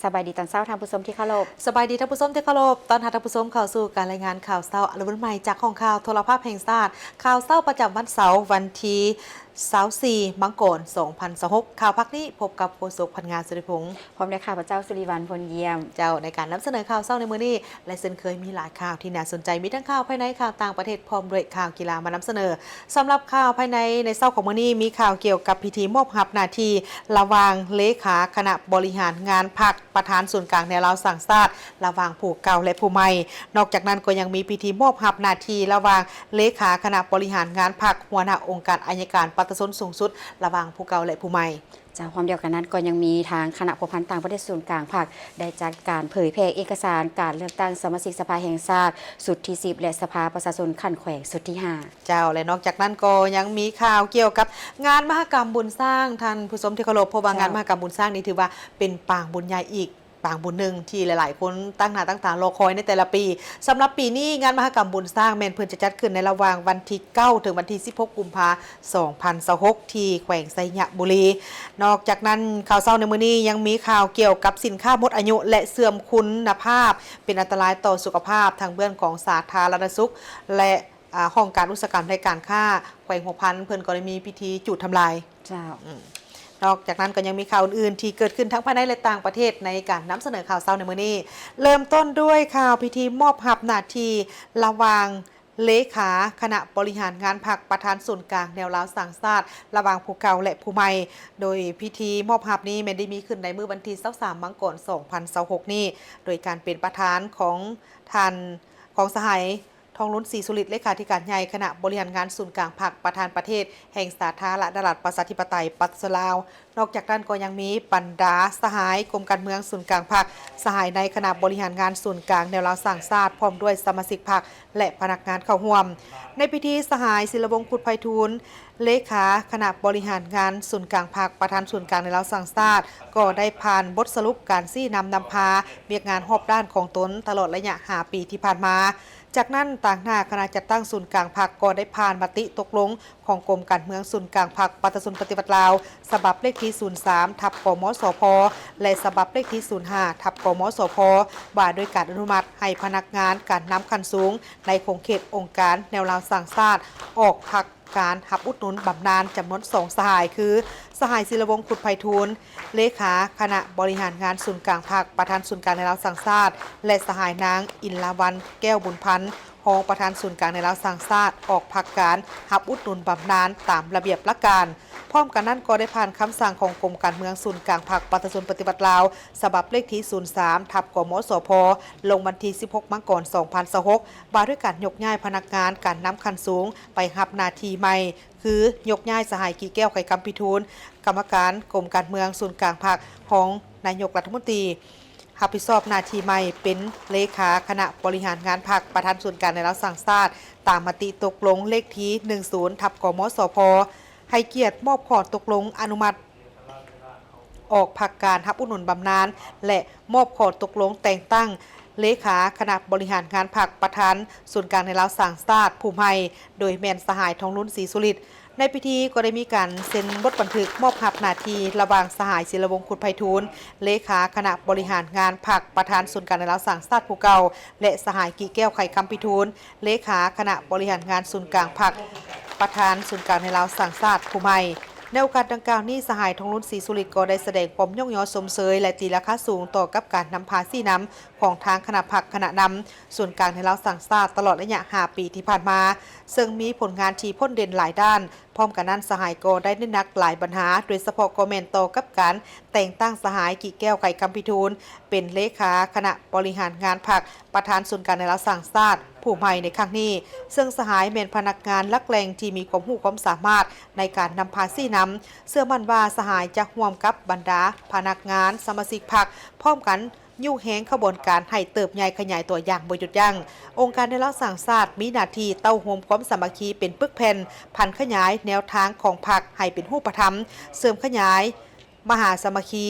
ສະບາຍດີຕອນເຊົ້າທ່ານຜູ້ຊົມທີ່ເຄົາລົບ. ສະບາຍດີທ່ານຜູ້ຊົມທີ່ເຄົາລົບ. ຕ້ອນຮັບທ່ານຜູ້ຊົມເຂົ້າສູ່ການລາຍງານຂ່າວເຊົ້າອາລະວັນໃໝ່ຈາກຫ້ອງຂ່າວໂທລະພາບແຫ່ງຊາດ. ຂ່າວເຊົ້າປະຈຳວັນເສົາ ວັນທີຊາວສີ່ ມັງກອນ ສອງພັນຊາວຫົກ. ຂ່າວພາກນີ້ພົບກັບໂຄສົກພັນງາ ສຸລິພົງ ພ້ອມດ້ວຍຂ້າພະເຈົ້າ ສຸລິວັນ ພົນຢ້ຽມ. ເຈົ້າ, ໃນການນຳສະເໜີຂ່າວເຊົ້າໃນມື້ນີ້ ແລະ ເຊັ່ນເຄີຍມີຫຼາຍຂ່າວທີ່ໜ້າສົນໃຈ, ມີທັງຂ່າວພາຍໃນ, ຂ່າວຕ່າງປະເທດ ພ້ອມດ້ວຍຂ່າວກິລາມານຳສະເໜີ. ສຳລັບຂ່າວພາຍໃນ ໃນເຊົ້າຂອງມື້ນີ້ ມີຂ່າວກ່ຽວກັບພິທີມອບຮັບໜ້າທີ່ລະຫວ່າງເລຂາຄະນະບໍລິຫານງານພັກ ປະທານສູນກາງແນວລາວສ້າງຊາດ ລະຫວ່າງຜູ້ເກົ່າ ແລະ ຜູ້ໃໝ່. ນອກຈາກນັ້ນກໍຍັງມີພິທີມອບຮັບໜ້າທີ່ລະຫວ່າງເລຂາຄະນະບໍລິຫານງານພັກ ຫົວໜ້າອົງການໄອຍະການປະຊາຊົນສູງສຸດ ລະຫວ່າງຜູ້ເກົ່າ ແລະ ຜູ້ໃໝ່. ເຈົ້າ, ພ້ອມດຽວກັນນັ້ນກໍຍັງມີທາງຄະນະພົວພັນຕ່າງປະເທດສູນກາງພັກ ໄດ້ຈັດການເຜີຍແຜ່ເອກະສານການເລືອກຕັ້ງສະມາຊິກສະພາແຫ່ງຊາດຊຸດທີສິບ ແລະ ສະພາປະຊາຊົນຂັ້ນແຂວງຊຸດທີຫ້າ. ເຈົ້າ, ແລະ ນອກຈາກນັ້ນກໍຍັງມີຂ່າວກ່ຽວກັບງານມະຫະກຳບຸນຊ້າງ. ທ່ານຜູ້ຊົມທີ່ເຄົາລົບ, ເພາະວ່າ ເຈົ້າ ງານມະຫະກຳບຸນຊ້າງນີ້ຖືວ່າເປັນປາງບຸນໃຫຍ່ອີກ ປາງບຸນໜຶ່ງທີ່ຫຼາຍໆຄົນຕັ້ງໜ້າຕັ້ງຕາລໍຄອຍໃນແຕ່ລະປີ. ສຳລັບປີນີ້ ງານມະຫະກຳບຸນຊ້າງແມ່ນເພິ່ນຈະຈັດຂຶ້ນໃນລະຫວ່າງວັນທີເກົ້າ ເຖິງວັນທີສິບຫົກ ກຸມພາ ສອງພັນຊາວຫົກ ທີ່ແຂວງໄຊຍະບູລີ. ນອກຈາກນັ້ນ, ຂ່າວເຊົ້າໃນມື້ນີ້ຍັງມີຂ່າວກ່ຽວກັບສິນຄ້າໝົດອາຍຸ ແລະ ເສື່ອມຄຸນນະພາບ ເປັນອັນຕະລາຍຕໍ່ສຸຂະພາບ ທາງເບື້ອງຂອງສາທາລະນະສຸກ ແລະ ອາ ຫ້ອງການອຸດສາຫະກຳ ແລະ ການຄ້າແຂວງຫົວພັນ ເພິ່ນກໍໄດ້ມີພິທີຈູດທຳລາຍ. ເຈົ້າ. ອືມ. ນອກຈາກນັ້ນກໍຍັງມີຂ່າວອື່ນໆທີ່ເກີດຂຶ້ນທັງພາຍໃນ ແລະ ຕ່າງປະເທດໃນການນຳສະເໜີຂ່າວເຊົ້າໃນມື້ນີ້. ເລີ່ມຕົ້ນດ້ວຍຂ່າວພິທີມອບຮັບໜ້າທີ່ລະຫວ່າງເລຂາຄະນະບໍລິຫານງານພັກ ປະທານສູນກາງແນວລາວສ້າງຊາດ ລະຫວ່າງຜູ້ເກົ່າ ແລະ ຜູ້ໃໝ່. ໂດຍພິທີມອບຮັບນີ້ແມ່ນໄດ້ມີຂຶ້ນໃນມື້ວັນທີຊາວສາມ ມັງກອນ ສອງພັນຊາວຫົກນີ້ ໂດຍການເປັນປະທານຂອງທ່ານ ຂອງສະຫາຍ ທອງລຸນ ສີສຸລິດ ເລຂາທິການໃຫຍ່ຄະນະບໍລິຫານງານສູນກາງພັກ ປະທານປະເທດແຫ່ງສາທາລະນະລັດ ປະຊາທິປະໄຕ ປະຊາຊົນລາວ. ນອກຈາກນັ້ນກໍຍັງມີບັນດາສະຫາຍກົມການເມືອງສູນກາງພັກ, ສະຫາຍໃນຄະນະບໍລິຫານງານສູນກາງແນວລາວສ້າງຊາດ, ພ້ອມດ້ວຍສະມາຊິກພັກ ແລະ ພະນັກງານເຂົ້າຮ່ວມ. ໃນພິທີ, ສະຫາຍ ສິລະວົງ ຄຸດໄພທູນ ເລຂາຄະນະບໍລິຫານງານສູນກາງພັກ, ປະທານສູນກາງແນວລາວສ້າງຊາດ ກໍໄດ້ຜ່ານບົດສະຫຼຸບການຊີ້ນຳນຳພາວຽກງານຮອບດ້ານຂອງຕົນຕະຫຼອດໄລຍະຫ້າປີທີ່ຜ່ານມາ. ຈາກນັ້ນ, ຕາງໜ້າຄະນະຈັດຕັ້ງສູນກາງພັກກໍໄດ້ຜ່ານມະຕິຕົກລົງຂອງກົມການເມືອງສູນກາງພັກປະຊາຊົນປະຕິວັດລາວ ສະບັບເລກທີສູນສາມ ທັບ ກມສພ ແລະ ສະບັບເລກທີສູນຫ້າ ທັບ ກມສພ ວ່າດ້ວຍການອະນຸມັດໃຫ້ພະນັກງານການນຳຂັ້ນສູງໃນຂົງເຂດອົງການແນວລາວສ້າງຊາດ ອອກພັກການຮັບອຸດໜູນບຳນານຈຳນວນສອງສະຫາຍ ຄື ສະຫາຍ ສິລະວົງ ຄຸດໄພທູນ ເລຂາຄະນະບໍລິຫານງານສູນກາງພັກ ປະທານສູນກາງແນວລາວສ້າງຊາດ ແລະ ສະຫາຍນາງ ອິນລາວັນ ແກ້ວບຸນພັນ ຮອງປະທານສູນກາງແນວລາວສ້າງຊາດ ອອກພັກການຮັບອຸດໜູນບຳນານຕາມລະບຽບຫຼັກການ. ພ້ອມກັນນັ້ນກໍໄດ້ຜ່ານຄຳສັ່ງຂອງກົມການເມືອງສູນກາງພັກປະຊາຊົນປະຕິວັດລາວ ສະບັບເລກທີສູນສາມ ທັບ ກມສພ ລົງວັນທີສິບຫົກ ມັງກອນ ສອງພັນຊາວຫົກ ວ່າດ້ວຍການຍົກຍ້າຍພະນັກງານການນຳຂັ້ນສູງໄປຮັບໜ້າທີ່ໃໝ່ ຄື ຍົກຍ້າຍສະຫາຍ ກີແກ້ວ ໄຂຄຳພິທູນ ກຳມະການກົມການເມືອງສູນກາງພັກ, ຮອງນາຍົກລັດຖະມົນຕີ ຮັບຜິດຊອບໜ້າທີ່ໃໝ່ເປັນເລຂາຄະນະບໍລິຫານງານພັກ, ປະທານສູນກາງແນວລາວສ້າງຊາດ ຕາມມະຕິຕົກລົງເລກທີໜຶ່ງສູນ ທັບ ກມສພ ໃຫ້ກຽດມອບຂໍ້ຕົກລົງອະນຸມັດອອກພັກການຮັບອຸດໜູນບຳນານ ແລະ ມອບຂໍ້ຕົກລົງແຕ່ງຕັ້ງເລຂາຄະນະບໍລິຫານງານພັກ, ປະທານສູນກາງແນວລາວສ້າງຊາດ ຜູ້ໃໝ່ ໂດຍແມ່ນສະຫາຍ ທອງລຸນ ສີສຸລິດ. ໃນພິທີກໍໄດ້ມີການເຊັນບົດບັນທຶກມອບຮັບໜ້າທີ່ລະຫວ່າງສະຫາຍ ສິລະວົງ ຄຸດໄພທູນ ເລຂາຄະນະບໍລິຫານງານພັກ, ປະທານສູນກາງແນວລາວສ້າງຊາດຜູ້ເກົ່າ ແລະ ສະຫາຍ ກີແກ້ວ ໄຂຄຳພິທູນ ເລຂາຄະນະບໍລິຫານງານສູນກາງພັກ, ປະທານສູນກາງແນວລາວສ້າງຊາດຜູ້ໃໝ່. ໃນໂອກາດດັ່ງກ່າວນີ້, ສະຫາຍ ທອງລຸນ ສີສຸລິດ ກໍໄດ້ສະແດງຄວາມຍ້ອງຍໍຊົມເຊີຍ ແລະ ຕີລາຄາສູງຕໍ່ກັບການນຳພາຊີ້ນຳຂອງທາງຄະນະພັກ, ຄະນະນຳສູນກາງແນວລາວສ້າງຊາດ ຕະຫຼອດໄລຍະຫ້າປີທີ່ຜ່ານມາ, ເຊິ່ງມີຜົນງານທີ່ພົ້ນເດັ່ນຫຼາຍດ້ານ. ພ້ອມກັນນັ້ນ, ສະຫາຍກໍໄດ້ເນັ້ນໜັກຫຼາຍບັນຫາ, ໂດຍສະເພາະກໍແມ່ນຕໍ່ກັບການແຕ່ງຕັ້ງສະຫາຍ ກີແກ້ວ ໄຂຄຳພິທູນ ເປັນເລຂາຄະນະບໍລິຫານງານພັກ, ປະທານສູນກາງແນວລາວສ້າງຊາດຜູ້ໃໝ່ໃນຄັ້ງນີ້, ເຊິ່ງສະຫາຍແມ່ນພະນັກງານຫຼັກແຫຼ່ງທີ່ມີຄວາມຮູ້ຄວາມສາມາດໃນການນຳພາຊີ້ນຳ. ເຊື່ອໝັ້ນວ່າສະຫາຍຈະຮ່ວມກັບບັນດາພະນັກງານສະມາຊິກພັກ ພ້ອມກັນ ຍູ້ແຮງຂະບວນການໃຫ້ເຕີບໃຫຍ່ຂະຫຍາຍຕົວຢ່າງບໍ່ຢຸດຢັ້ງ. ອົງການແນວລາວສ້າງຊາດມີໜ້າທີ່ເຕົ້າໂຮມຄວາມສາມັກຄີເປັນປຶກແຜ່ນ, ຜັນຂະຫຍາຍແນວທາງຂອງພັກໃຫ້ເປັນຮູບປະທຳ, ເສີມຂະຫຍາຍມະຫາສາມັກຄີ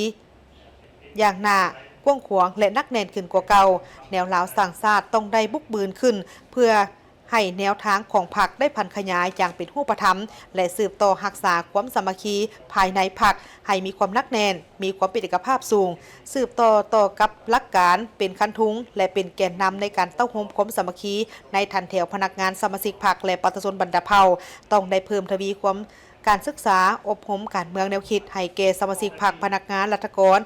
ຢ່າງໜ້າກວ້າງຂວາງ ແລະ ໜັກແໜ້ນຂຶ້ນກວ່າເກົ່າ. ແນວລາວສ້າງຊາດຕ້ອງໄດ້ບຸກບືນຂຶ້ນ ເພື່ອ ໃຫ້ແນວທາງຂອງພັກໄດ້ຜັນຂະຫຍາຍຢ່າງເປັນຮູບປະທຳ ແລະ ສືບຕໍ່ຮັກສາຄວາມສາມັກຄີພາຍໃນພັກໃຫ້ມີຄວາມໜັກແໜ້ນ, ມີຄວາມເປັນເອກະພາບສູງ, ສືບຕໍ່ຕໍ່ກັບຫຼັກການເປັນຄັນທຸງ ແລະ ເປັນແກນນຳໃນການເຕົ້າໂຮມຄວາມສາມັກຄີໃນຖັນແຖວພະນັກງານ, ສະມາຊິກພັກ ແລະ ປະຊາຊົນບັນດາເຜົ່າ. ຕ້ອງໄດ້ເພີ່ມທະວີຄວາມການສຶກສາ, ອົບຮົມການເມືອງແນວຄິດໃຫ້ແກ່ສະມາຊິກພັກ, ພະນັກງານ, ລັດຖະກອນ,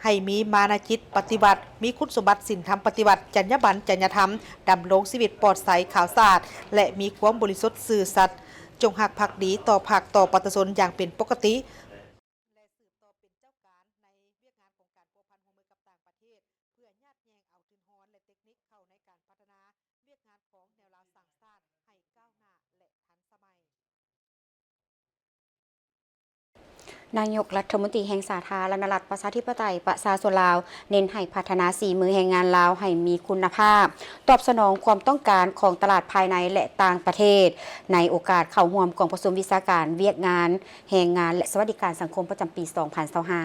ໃຫ້ມີມານະຈິດປະຕິວັດ, ມີຄຸນສົມບັດສິນທຳປະຕິວັດ, ຈັນຍາບັນ, ຈັນຍາທຳ, ດຳລົງຊີວິດປອດໃສ, ຂາວສະອາດ ແລະ ມີຄວາມບໍລິສຸດຊື່ສັດ, ຈົ່ງຮັກພັກດີຕໍ່ພັກ, ຕໍ່ປະຊາຊົນຢ່າງເປັນປົກກະຕິ ແລະ ສືບຕໍ່ເປັນເຈົ້າການໃນວຽກງານຂອງການພົວພັນຮ່ວມມືກັບຕ່າງປະເທດ ເພື່ອຍາດແຍ່ງເອົາທຶນຮອນ ແລະ ເຕັກນິກເຂົ້າໃນການພັດທະນາວຽກງານຂອງແນວລາວສ້າງຊາດໃຫ້ກ້າວໜ້າ ແລະ ທັນສະໄໝ. ນາຍົກລັດຖະມົນຕີແຫ່ງສາທາລະນະລັດ ປະຊາທິປະໄຕ ປະຊາຊົນລາວ ເນັ້ນໃຫ້ພັດທະນາສີມືແຮງງານລາວໃຫ້ມີຄຸນນະພາບ, ຕອບສະໜອງຄວາມຕ້ອງການຂອງຕະຫຼາດພາຍໃນ ແລະ ຕ່າງປະເທດ, ໃນໂອກາດເຂົ້າຮ່ວມກອງປະຊຸມວິຊາການວຽກງານແຮງງານ ແລະ ສະຫວັດດີການສັງຄົມປະຈຳປີສອງພັນຊາວຫ້າ.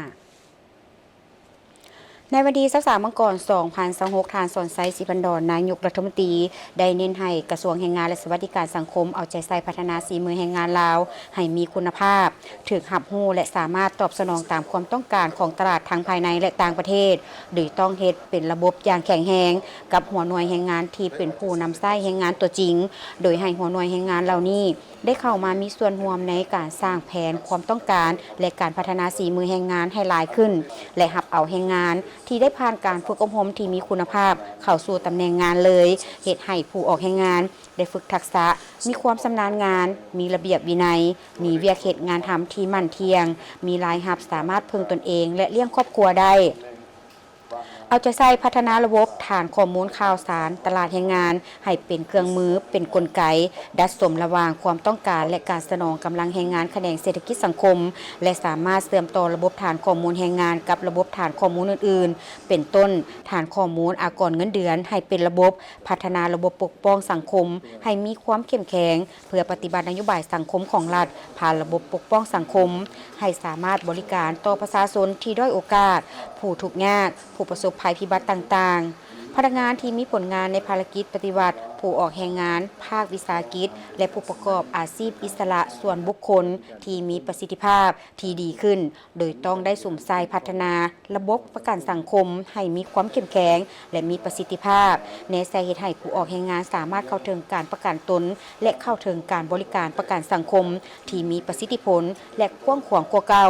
ໃນວັນທີຊາວສາມ ມັງກອນ ສອງພັນຊາວຫົກ, ທ່ານ ສອນໄຊ ສີພັນດອນ ນາຍົກລັດຖະມົນຕີ ໄດ້ເນັ້ນໃຫ້ກະຊວງແຮງງານ ແລະ ສະຫວັດດີການສັງຄົມ ເອົາໃຈໃສ່ພັດທະນາສີມືແຮງງານລາວໃຫ້ມີຄຸນນະພາບ, ຖືກຮັບຮູ້ ແລະ ສາມາດຕອບສະໜອງຕາມຄວາມຕ້ອງການຂອງຕະຫຼາດທັງພາຍໃນ ແລະ ຕ່າງປະເທດ, ໂດຍຕ້ອງເຮັດເປັນລະບົບຢ່າງແຂງແຮງກັບຫົວໜ່ວຍແຮງງານທີ່ເປັນຜູ້ນຳໃຊ້ແຮງງານຕົວຈິງ, ໂດຍໃຫ້ຫົວໜ່ວຍແຮງງານເຫຼົ່ານີ້ ໄດ້ເຂົ້າມາມີສ່ວນຮ່ວມໃນການສ້າງແຜນຄວາມຕ້ອງການ ແລະ ການພັດທະນາສີມືແຮງງານໃຫ້ຫຼາຍຂຶ້ນ ແລະ ຮັບເອົາແຮງງານທີ່ໄດ້ຜ່ານການຝຶກອົບຮົມທີ່ມີຄຸນນະພາບເຂົ້າສູ່ຕຳແໜ່ງງານເລີຍ, ເຮັດໃຫ້ຜູ້ອອກແຮງງານໄດ້ຝຶກທັກສະ, ມີຄວາມຊຳນານງານ, ມີລະບຽບວິໄນ, ມີວຽກເຮັດງານທຳທີ່ໝັ້ນທ່ຽງ, ມີລາຍຮັບ, ສາມາດເພິ່ງຕົນເອງ ແລະ ລ້ຽງຄອບຄົວໄດ້. ເອົາໃຈໃສ່ພັດທະນາລະບົບຖານຂໍ້ມູນຂ່າວສານຕະຫຼາດແຮງງານໃຫ້ເປັນເຄື່ອງມື, ເປັນກົນໄກ ດັດສົມລະຫວ່າງຄວາມຕ້ອງການ ແລະ ການສະໜອງກຳລັງແຮງງານຂະແໜງເສດຖະກິດສັງຄົມ ແລະ ສາມາດເຊື່ອມຕໍ່ລະບົບຖານຂໍ້ມູນແຮງງານກັບລະບົບຖານຂໍ້ມູນອື່ນໆ ເປັນຕົ້ນ ຖານຂໍ້ມູນອາກອນເງິນເດືອນໃຫ້ເປັນລະບົບ, ພັດທະນາລະບົບປົກປ້ອງສັງຄົມໃຫ້ມີຄວາມເຂັ້ມແຂງ ເພື່ອປະຕິບັດນະໂຍບາຍສັງຄົມຂອງລັດ ຜ່ານລະບົບປົກປ້ອງສັງຄົມ ໃຫ້ສາມາດບໍລິການຕໍ່ປະຊາຊົນທີ່ດ້ອຍໂອກາດ, ຜູ້ທຸກຍາກ, ຜູ້ປະສົບໄພພິບັດຕ່າງໆ. ພະນັກງານທີ່ມີຜົນງານໃນພາລະກິດປະຕິວັດ, ຜູ້ອອກແຮງງານ, ພາກວິສາຫະກິດ ແລະ ຜູ້ປະກອບອາຊີບອິດສະຫຼະສ່ວນບຸກຄົນທີ່ມີປະສິດທິພາບທີ່ດີຂຶ້ນ, ໂດຍຕ້ອງໄດ້ສຸມໃສ່ພັດທະນາລະບົບປະກັນສັງຄົມໃຫ້ມີຄວາມເຂັ້ມແຂງ ແລະ ມີປະສິດທິພາບ, ແນໃສ່ເຮັດໃຫ້ຜູ້ອອກແຮງງານສາມາດເຂົ້າເຖິງການປະກັນຕົນ ແລະ ເຂົ້າເຖິງການບໍລິການປະກັນສັງຄົມທີ່ມີປະສິດທິຜົນ ແລະ ກວ້າງຂວາງກວ່າເກົ່າ,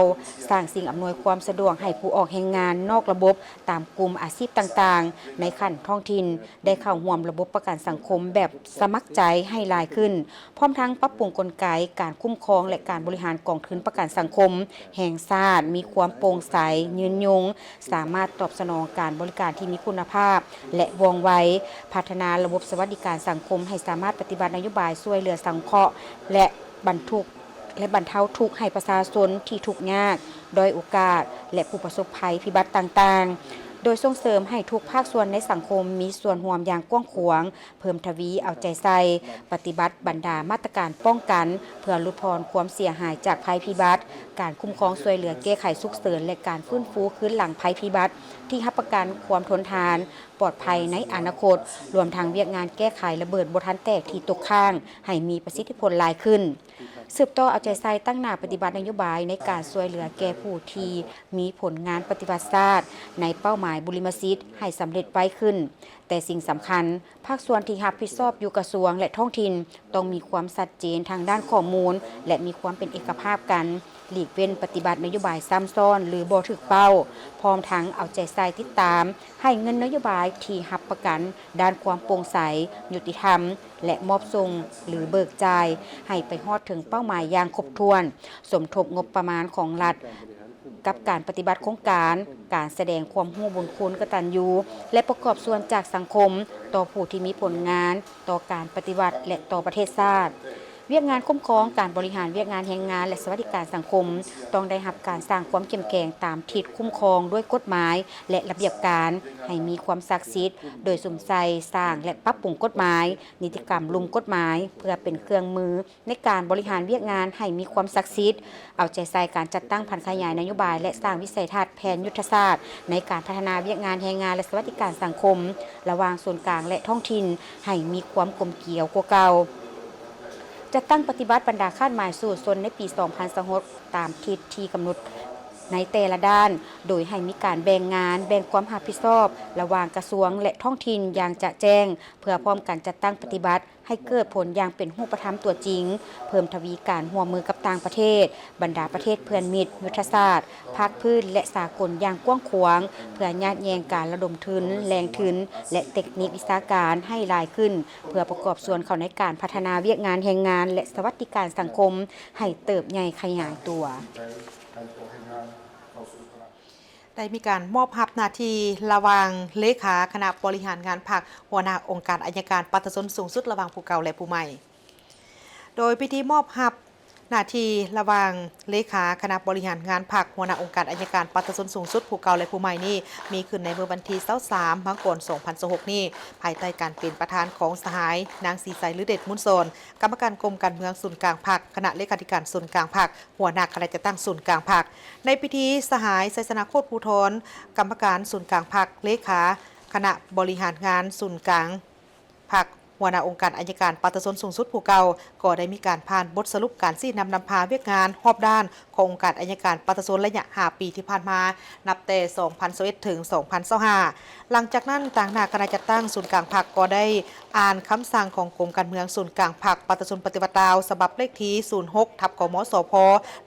ສ້າງສິ່ງອຳນວຍຄວາມສະດວກໃຫ້ຜູ້ອອກແຮງງານນອກລະບົບຕາມກຸ່ມອາຊີບຕ່າງໆ ໃນຂັ້ນທ້ອງຖິ່ນ ໄດ້ເຂົ້າຮ່ວມລະບົບປະກັນສັງຄົມແບບສະໝັກໃຈໃຫ້ຫຼາຍຂຶ້ນ, ພ້ອມທັງປັບປຸງກົນໄກການຄຸ້ມຄອງ ແລະ ການບໍລິຫານກອງທຶນປະກັນສັງຄົມແຫ່ງຊາດ ມີຄວາມໂປ່ງໃສ, ຍືນຍົງ, ສາມາດຕອບສະໜອງການບໍລິການທີ່ມີຄຸນນະພາບ ແລະ ວ່ອງໄວ, ພັດທະນາລະບົບສະຫວັດດີການສັງຄົມໃຫ້ສາມາດປະຕິບັດນະໂຍບາຍຊ່ວຍເຫຼືອສັງເຄາະ ແລະ ບັນທຸກ ແລະ ບັນເທົາທຸກໃຫ້ປະຊາຊົນທີ່ທຸກຍາກ, ດ້ອຍໂອກາດ ແລະ ຜູ້ປະສົບໄພພິບັດຕ່າງໆ, ໂດຍສົ່ງເສີມໃຫ້ທຸກພາກສ່ວນໃນສັງຄົມມີສ່ວນຮ່ວມຢ່າງກວ້າງຂວາງ, ເພີ່ມທະວີເອົາໃຈໃສ່ ປະຕິບັດບັນດາມາດຕະການປ້ອງກັນ ເພື່ອຫຼຸດຜ່ອນຄວາມເສຍຫາຍຈາກໄພພິບັດ, ການຄຸ້ມຄອງຊ່ວຍເຫຼືອແກ້ໄຂສຸກເສີນ ແລະ ການຟື້ນຟູຄືນຫຼັງໄພພິບັດ ທີ່ຮັບປະກັນຄວາມທົນທານ, ປອດໄພໃນອະນາຄົດ, ລວມທັງວຽກງານແກ້ໄຂລະເບີດບໍ່ທັນແຕກທີ່ຕົກຄ້າງ ໃຫ້ມີປະສິດທິຜົນຫຼາຍຂຶ້ນ. ສືບຕໍ່ເອົາໃຈໃສ່ຕັ້ງໜ້າປະຕິບັດນະໂຍບາຍໃນການຊ່ວຍເຫຼືອແກ່ຜູ້ທີ່ມີຜົນງານປະຕິວັດຊາດໃນເປົ້າໝາຍບຸລິມະສິດໃຫ້ສຳເລັດໄວຂຶ້ນ. ແຕ່ສິ່ງສຳຄັນ, ພາກສ່ວນທີ່ຮັບຜິດຊອບຢູ່ກະຊວງ ແລະ ທ້ອງຖິ່ນ ຕ້ອງມີຄວາມຊັດເຈນທາງດ້ານຂໍ້ມູນ ແລະ ມີຄວາມເປັນເອກະພາບກັນ, ຫຼີກເວັ້ນປະຕິບັດນະໂຍບາຍຊ້ຳຊ້ອນ ຫຼື ບໍ່ຖືກເປົ້າ, ພ້ອມທັງເອົາໃຈໃສ່ຕິດຕາມ ໃຫ້ເງິນນະໂຍບາຍທີ່ຮັບປະກັນດ້ານຄວາມໂປ່ງໃສ, ຍຸຕິທຳ ແລະ ມອບສົ່ງ ຫຼື ເບີກຈ່າຍໃຫ້ໄປຮອດເຖິງເປົ້າໝາຍຢ່າງຄົບຖ້ວນ, ສົມທົບງົບປະມານຂອງລັດກັບການປະຕິບັດໂຄງການ, ການສະແດງຄວາມຮູ້ບຸນຄຸນກະຕັນຍູ ແລະ ປະກອບສ່ວນຈາກສັງຄົມຕໍ່ຜູ້ທີ່ມີຜົນງານຕໍ່ການປະຕິວັດ ແລະ ຕໍ່ປະເທດຊາດ. ວຽກງານຄຸ້ມຄອງ, ການບໍລິຫານວຽກງານແຮງງານ ແລະ ສະຫວັດດີການສັງຄົມ ຕ້ອງໄດ້ຮັບການສ້າງຄວາມເຂັ້ມແຂງຕາມທິດຄຸ້ມຄອງດ້ວຍກົດໝາຍ ແລະ ລະບຽບການ ໃຫ້ມີຄວາມສັກສິດ ໂດຍສຸມໃສ່, ສ້າງ ແລະ ປັບປຸງກົດໝາຍ, ນິຕິກຳລຸ່ມກົດໝາຍ ເພື່ອເປັນເຄື່ອງມື ໃນການບໍລິຫານວຽກງານໃຫ້ມີຄວາມສັກສິດ, ເອົາໃຈໃສ່ການຈັດຕັ້ງຜັນຂະຫຍາຍນະໂຍບາຍ ແລະ ສ້າງວິໄສທັດແຜນຍຸດທະສາດໃນການພັດທະນາວຽກງານແຮງງານ ແລະ ສະຫວັດດີການສັງຄົມ ລະຫວ່າງສູນກາງ ແລະ ທ້ອງຖິ່ນ ໃຫ້ມີຄວາມກົມກຽວກວ່າເກົ່າ. ຈັດຕັ້ງປະຕິບັດບັນດາຄາດໝາຍສູ້ຊົນໃນປີສອງພັນຊາວຫົກ ຕາມທິດທີ່ກຳນົດໃນແຕ່ລະດ້ານ, ໂດຍໃຫ້ມີການແບ່ງງານ, ແບ່ງຄວາມຮັບຜິດຊອບລະຫວ່າງກະຊວງ ແລະ ທ້ອງຖິ່ນຢ່າງຈະແຈ້ງ, ເພື່ອພ້ອມກັນຈັດຕັ້ງປະຕິບັດ ໃຫ້ເກີດຜົນຢ່າງເປັນຮູບປະທຳຕົວຈິງ, ເພີ່ມທະວີການຮ່ວມມືກັບຕ່າງປະເທດ, ບັນດາປະເທດເພື່ອນມິດ, ຍຸດທະສາດ, ພາກພື້ນ ແລະ ສາກົນຢ່າງກວ້າງຂວາງ, ເພື່ອຍາດແຍ່ງການລະດົມທຶນ, ແຫຼ່ງທຶນ ແລະ ເຕັກນິກວິຊາການໃຫ້ຫຼາຍຂຶ້ນ, ເພື່ອປະກອບສ່ວນເຂົ້າໃນການພັດທະນາວຽກງານແຮງງານ ແລະ ສະຫວັດດີການສັງຄົມໃຫ້ເຕີບໃຫຍ່ຂະຫຍາຍຕົວ. ໄດ້ມີການມອບຮັບໜ້າທີ່ລະຫວ່າງເລຂາຄະນະບໍລິຫານງານພັກ, ຫົວໜ້າອົງການໄອຍະການປະຊາຊົນສູງສຸດລະຫວ່າງຜູ້ເກົ່າ ແລະ ຜູ້ໃໝ່. ໂດຍພິທີມອບຮັບໜ້າທີ່ລະຫວ່າງເລຂາຄະນະບໍລິຫານງານພັກ, ຫົວໜ້າອົງການໄອຍະການປະຊາຊົນສູງສຸດຜູ້ເກົ່າ ແລະ ຜູ້ໃໝ່ນີ້ ມີຂຶ້ນໃນມື້ວັນທີຊາວສາມ ມັງກອນ ສອງພັນຊາວຫົກນີ້ ພາຍໃຕ້ການເປັນປະທານຂອງສະຫາຍນາງ ສີໃສ ລືເດດມູນສອນ ກຳມະການກົມການເມືອງສູນກາງພັກ, ຄະນະເລຂາທິການສູນກາງພັກ, ຫົວໜ້າຄະນະຈັດຕັ້ງສູນກາງພັກ. ໃນພິທີ ສະຫາຍ ໄຊຊະນະ ໂຄດພູທອນ ກຳມະການສູນກາງພັກ, ເລຂາຄະນະບໍລິຫານງານສູນກາງພັກ, ຫົວໜ້າອົງການໄອຍະການປະຊາຊົນສູງສຸດຜູ້ເກົ່າ ກໍໄດ້ມີການຜ່ານບົດສະຫຼຸບການຊີ້ນຳນຳພາວຽກງານຮອບດ້ານຂອງອົງການໄອຍະການປະຊາຊົນໄລຍະຫ້າປີທີ່ຜ່ານມາ, ນັບແຕ່ສອງພັນຊາວເອັດ ເຖິງ ສອງພັນຊາວຫ້າ. ຫຼັງຈາກນັ້ນ, ຕາງໜ້າຄະນະຈັດຕັ້ງສູນກາງພັກກໍໄດ້ ອ່ານຄຳສັ່ງຂອງກົມການເມືອງສູນກາງພັກປະຊາຊົນປະຕິວັດລາວ ສະບັບເລກທີສູນຫົກ ທັບ ກມສພ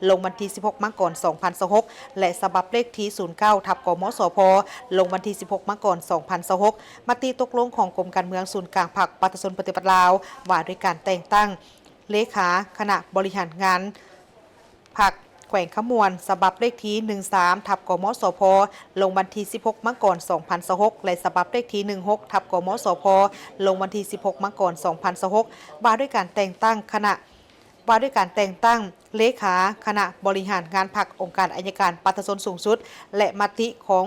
ລົງວັນທີສິບຫົກ ມັງກອນ ສອງພັນຊາວຫົກ ແລະ ສະບັບເລກທີສູນເກົ້າ ທັບ ກມສພ ລົງວັນທີສິບຫົກ ມັງກອນ ສອງພັນຊາວຫົກ ມະຕິຕົກລົງຂອງກົມການເມືອງສູນກາງພັກປະຊາຊົນປະຕິວັດລາວ ວ່າດ້ວຍການແຕ່ງຕັ້ງເລຂາຄະນະບໍລິຫານງານ ພັກແຂວງຄຳມ່ວນ ສະບັບເລກທີໜຶ່ງສາມ ທັບ ກມສພ ລົງວັນທີສິບຫົກ ມັງກອນ ສອງພັນຊາວຫົກ ແລະ ສະບັບເລກທີໜຶ່ງຫົກ ທັບ ກມສພ ລົງວັນທີສິບຫົກ ມັງກອນ ສອງພັນຊາວຫົກ ວ່າດ້ວຍການແຕ່ງຕັ້ງຄະນະ ວ່າດ້ວຍການແຕ່ງຕັ້ງເລຂາຄະນະບໍລິຫານງານພັກ ອົງການໄອຍະການປະຊາຊົນສູງສຸດ ແລະ ມະຕິຂອງ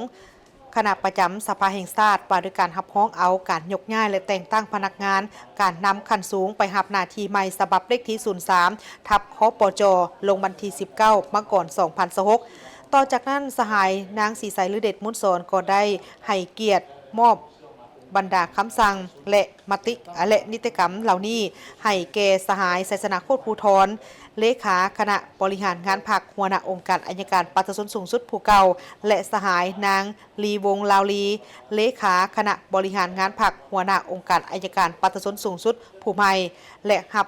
ຄະນະປະຈຳສະພາແຫ່ງຊາດ ວ່າດ້ວຍການຮັບຮອງເອົາການຍົກຍ້າຍ ແລະ ແຕ່ງຕັ້ງພະນັກງານການນຳຂັ້ນສູງໄປຮັບໜ້າທີ່ໃໝ່ ສະບັບເລກທີສູນສາມ ທັບ ຄປຈ ລົງວັນທີສິບເກົ້າ ມັງກອນ ສອງພັນຊາວຫົກ. ຕໍ່ຈາກນັ້ນ, ສະຫາຍນາງ ສີໃສ ລືເດດມູນສອນ ກໍໄດ້ໃຫ້ກຽດມອບບັນດາຄຳສັ່ງ ແລະ ມະຕິ ແລະ ນິຕິກຳເຫຼົ່ານີ້ ໃຫ້ແກ່ສະຫາຍ ໄຊຊະນະ ໂຄດພູທອນ ເລຂາຄະນະບໍລິຫານງານພັກ, ຫົວໜ້າອົງການໄອຍະການປະຊາຊົນສູງສຸດຜູ້ເກົ່າ ແລະ ສະຫາຍນາງ ລີ ວົງລາວລີ ເລຂາຄະນະບໍລິຫານງານພັກ, ຫົວໜ້າອົງການໄອຍະການປະຊາຊົນສູງສຸດຜູ້ໃໝ່ ແລະ ຮັບ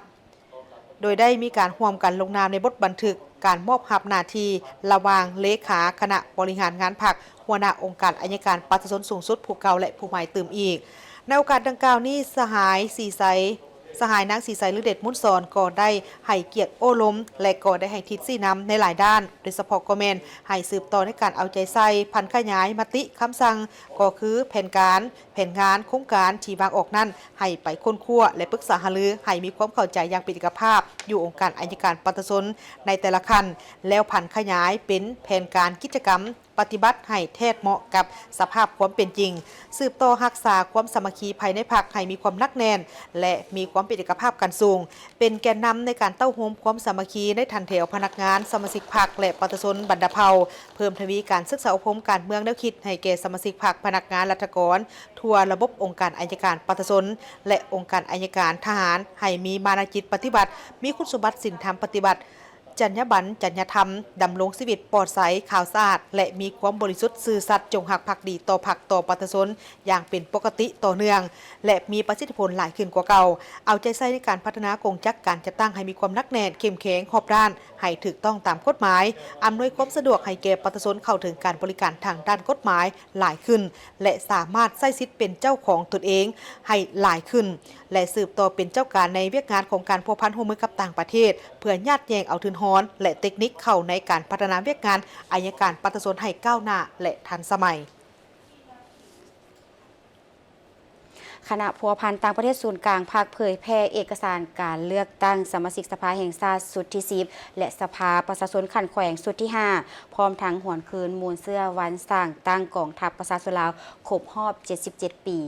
ໂດຍໄດ້ມີການຮ່ວມກັນລົງນາມໃນບົດບັນທຶກການມອບຮັບໜ້າທີ່ລະຫວ່າງເລຂາຄະນະບໍລິຫານງານພັກ, ຫົວໜ້າອົງການໄອຍະການປະຊາຊົນສູງສຸດຜູ້ເກົ່າ ແລະ ຜູ້ໃໝ່ຕື່ມອີກ. ໃນໂອກາດດັ່ງກ່າວນີ້, ສະຫາຍສີໃສ ສະຫາຍນາງ ສີໃສ ລືເດດມູນສອນ ກໍໄດ້ໃຫ້ກຽດໂອ້ລົມ ແລະ ກໍໄດ້ໃຫ້ທິດຊີ້ນຳໃນຫຼາຍດ້ານ, ໂດຍສະເພາະກໍແມ່ນໃຫ້ສືບຕໍ່ໃນການເອົາໃຈໃສ່, ຜັນຂະຫຍາຍມະຕິຄຳສັ່ງ ກໍຄືແຜນການ, ແຜນງານ, ໂຄງການທີ່ວາງອອກນັ້ນ ໃຫ້ໄປຄົ້ນຄວ້າ ແລະ ປຶກສາຫາລືໃຫ້ມີຄວາມເຂົ້າໃຈຢ່າງເປັນເອກະພາບຢູ່ອົງການໄອຍະການປະຊາຊົນໃນແຕ່ລະຂັ້ນ, ແລ້ວຜັນຂະຫຍາຍເປັນແຜນການກິດຈະກຳ ປະຕິບັດໃຫ້ແທດເໝາະກັບສະພາບຄວາມເປັນຈິງ, ສືບຕໍ່ຮັກສາຄວາມສາມັກຄີພາຍໃນພັກໃຫ້ມີຄວາມໜັກແໜ້ນ ແລະ ມີຄວາມເປັນເອກະພາບກັນສູງ, ເປັນແກນນຳໃນການເຕົ້າໂຮມຄວາມສາມັກຄີໃນຖັນແຖວພະນັກງານ, ສະມາຊິກພັກ ແລະ ປະຊາຊົນບັນດາເຜົ່າ, ເພີ່ມທະວີການສຶກສາອົບຮົມການເມືອງແນວຄິດໃຫ້ແກ່ສະມາຊິກພັກ, ພະນັກງານ, ລັດຖະກອນທົ່ວລະບົບອົງການໄອຍະການປະຊາຊົນ ແລະ ອົງການໄອຍະການທະຫານ ໃຫ້ມີມານະຈິດປະຕິບັດ, ມີຄຸນສົມບັດສິນທຳປະຕິບັດ, ຈັນຍາບັນ, ຈັນຍາທຳ, ດຳລົງຊີວິດປອດໃສ, ຂາວສະອາດ ແລະ ມີຄວາມບໍລິສຸດ, ຊື່ສັດ, ຈົງຮັກພັກດີຕໍ່ພັກ, ຕໍ່ປະຊາຊົນຢ່າງເປັນປົກກະຕິ, ຕໍ່ເນື່ອງ ແລະ ມີປະສິດທິຜົນຫຼາຍຂຶ້ນກວ່າເກົ່າ. ເອົາໃຈໃສ່ໃນການພັດທະນາກົງຈັກການຈັດຕັ້ງໃຫ້ມີຄວາມໜັກແໜ້ນ, ເຂັ້ມແຂງ, ຮອບດ້ານ, ໃຫ້ຖືກຕ້ອງຕາມກົດໝາຍ, ອຳນວຍຄວາມສະດວກໃຫ້ແກ່ປະຊາຊົນເຂົ້າເຖິງການບໍລິການທາງດ້ານກົດໝາຍຫຼາຍຂຶ້ນ ແລະ ສາມາດໃຊ້ສິດເປັນເຈົ້າຂອງຕົນເອງໃຫ້ຫຼາຍຂຶ້ນ. ແລະ ສືບຕໍ່ເປັນເຈົ້າການໃນວຽກງານຂອງການພົວພັນຮ່ວມມືກັບຕ່າງປະເທດ ເພື່ອຍາດແຍ່ງເອົາທຶນຮອນ ແລະ ເຕັກນິກເຂົ້າໃນການພັດທະນາວຽກງານໄອຍະການປະຊາຊົນໃຫ້ກ້າວໜ້າ ແລະ ທັນສະໄໝ. ຄະນະພົວພັນຕ່າງປະເທດສູນກາງພັກເຜີຍແຜ່ເອກະສານການເລືອກຕັ້ງສະມາຊິກສະພາແຫ່ງຊາດຊຸດທີສິບ ແລະ ສະພາປະຊາຊົນຂັ້ນແຂວງຊຸດທີຫ້າ ພ້ອມທັງຫວນຄືນມູນເຊື້ອວັນສ້າງຕັ້ງກອງທັບປະຊາຊົນລາວຄົບຮອບເຈັດສິບເຈັດປີ.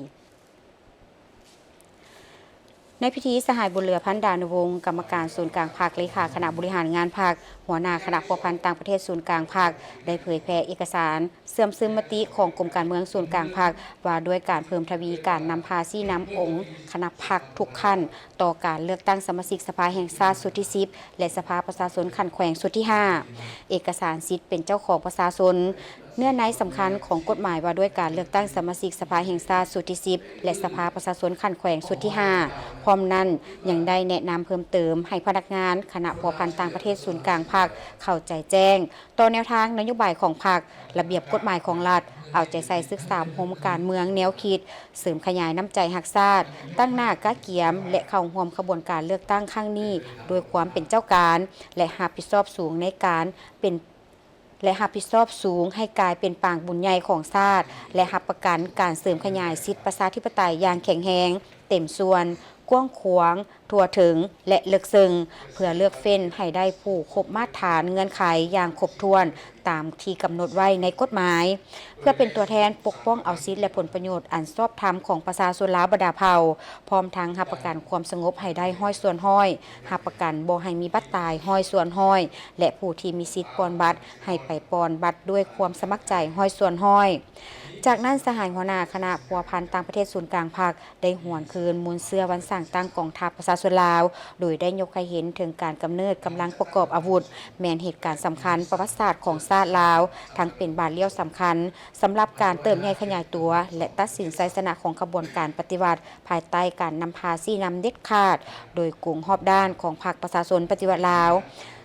ໃນພິທີ, ສະຫາຍ ບຸນເຫຼືອ ພັນດານຸວົງ ກຳມະການສູນກາງພັກ, ເລຂາຄະນະບໍລິຫານງານພັກ, ຫົວໜ້າຄະນະພົວພັນຕ່າງປະເທດສູນກາງພັກ ໄດ້ເຜີຍແຜ່ເອກະສານເຊື່ອມຊຶມມະຕິຂອງກົມການເມືອງສູນກາງພັກ ວ່າດ້ວຍການເພີ່ມທະວີການນຳພາຊີ້ນຳອົງຄະນະພັກທຸກຂັ້ນ ຕໍ່ການເລືອກຕັ້ງສະມາຊິກສະພາແຫ່ງຊາດຊຸດທີສິບ ແລະ ສະພາປະຊາຊົນຂັ້ນແຂວງຊຸດທີຫ້າ ເອກະສານສິດເປັນເຈົ້າຂອງປະຊາຊົນ, ເນື້ອໃນສຳຄັນຂອງກົດໝາຍວ່າດ້ວຍການເລືອກຕັ້ງສະມາຊິກສະພາແຫ່ງຊາດຊຸດທີສິບ ແລະ ສະພາປະຊາຊົນຂັ້ນແຂວງຊຸດທີຫ້າ ພ້ອມນັ້ນຍັງໄດ້ແນະນຳເພີ່ມເຕີມໃຫ້ພະນັກງານຄະນະພົວພັນຕ່າງປະເທດສູນກາງພັກເຂົ້າໃຈແຈ້ງຕໍ່ແນວທາງນະໂຍບາຍຂອງພັກ, ລະບຽບກົດໝາຍຂອງລັດ, ເອົາໃຈໃສ່ສຶກສາອົບຮົມການເມືອງແນວຄິດ, ເສີມຂະຫຍາຍນ້ຳໃຈຮັກຊາດ, ຕັ້ງໜ້າກະກຽມ ແລະ ເຂົ້າຮ່ວມຂະບວນການເລືອກຕັ້ງຄັ້ງນີ້ດ້ວຍຄວາມເປັນເຈົ້າການ ແລະ ຮັບຜິດຊອບສູງໃນການເປັນ ແລະ ຮັບຜິດຊອບສູງໃຫ້ກາຍເປັນປາງບຸນໃຫຍ່ຂອງຊາດ ແລະ ຮັບປະກັນການເສີມຂະຫຍາຍສິດປະຊາທິປະໄຕຢ່າງແຂງແຮງ, ເຕັມສ່ວນ, ກວ້າງຂວາງ, ທົ່ວເຖິງ ແລະ ເລິກເຊິ່ງ ເພື່ອເລືອກເຟ້ນໃຫ້ໄດ້ຜູ້ຄົບມາດຖານເງື່ອນໄຂຢ່າງຄົບຖ້ວນຕາມທີ່ກຳນົດໄວ້ໃນກົດໝາຍ, ເພື່ອເປັນຕົວແທນປົກປ້ອງເອົາສິດ ແລະ ຜົນປະໂຫຍດອັນຊອບທຳຂອງປະຊາຊົນລາວບັນດາເຜົ່າ, ພ້ອມທັງຮັບປະກັນຄວາມສະຫງົບໃຫ້ໄດ້ຮ້ອຍສ່ວນຮ້ອຍ, ຮັບປະກັນບໍ່ໃຫ້ມີບັດຕາຍຮ້ອຍສ່ວນຮ້ອຍ ແລະ ຜູ້ທີ່ມີສິດປ່ອນບັດໃຫ້ໄປປ່ອນບັດດ້ວຍຄວາມສະໝັກໃຈຮ້ອຍສ່ວນຮ້ອຍ. ຈາກນັ້ນ, ສະຫາຍຫົວໜ້າຄະນະພົວພັນຕ່າງປະເທດສູນກາງພັກ ໄດ້ຫວນຄືນມູນເຊື້ອວັນສ້າງຕັ້ງກອງທັບປະຊາຊົນລາວ, ໂດຍໄດ້ຍົກໃຫ້ເຫັນເຖິງການກຳເນີດກຳລັງປະກອບອາວຸດ ແມ່ນເຫດການສຳຄັນປະຫວັດສາດຂອງຊາດລາວ, ທັງເປັນບາດລ້ຽວສຳຄັນສຳລັບການເຕີບໃຫຍ່ຂະຫຍາຍຕົວ ແລະ ຕັດສິນໄຊຊະນະຂອງຂະບວນການປະຕິວັດ ພາຍໃຕ້ການນຳພາຊີ້ນຳເດັດຂາດ ໂດຍກົງຮອບດ້ານຂອງພັກປະຊາຊົນປະຕິວັດລາວ.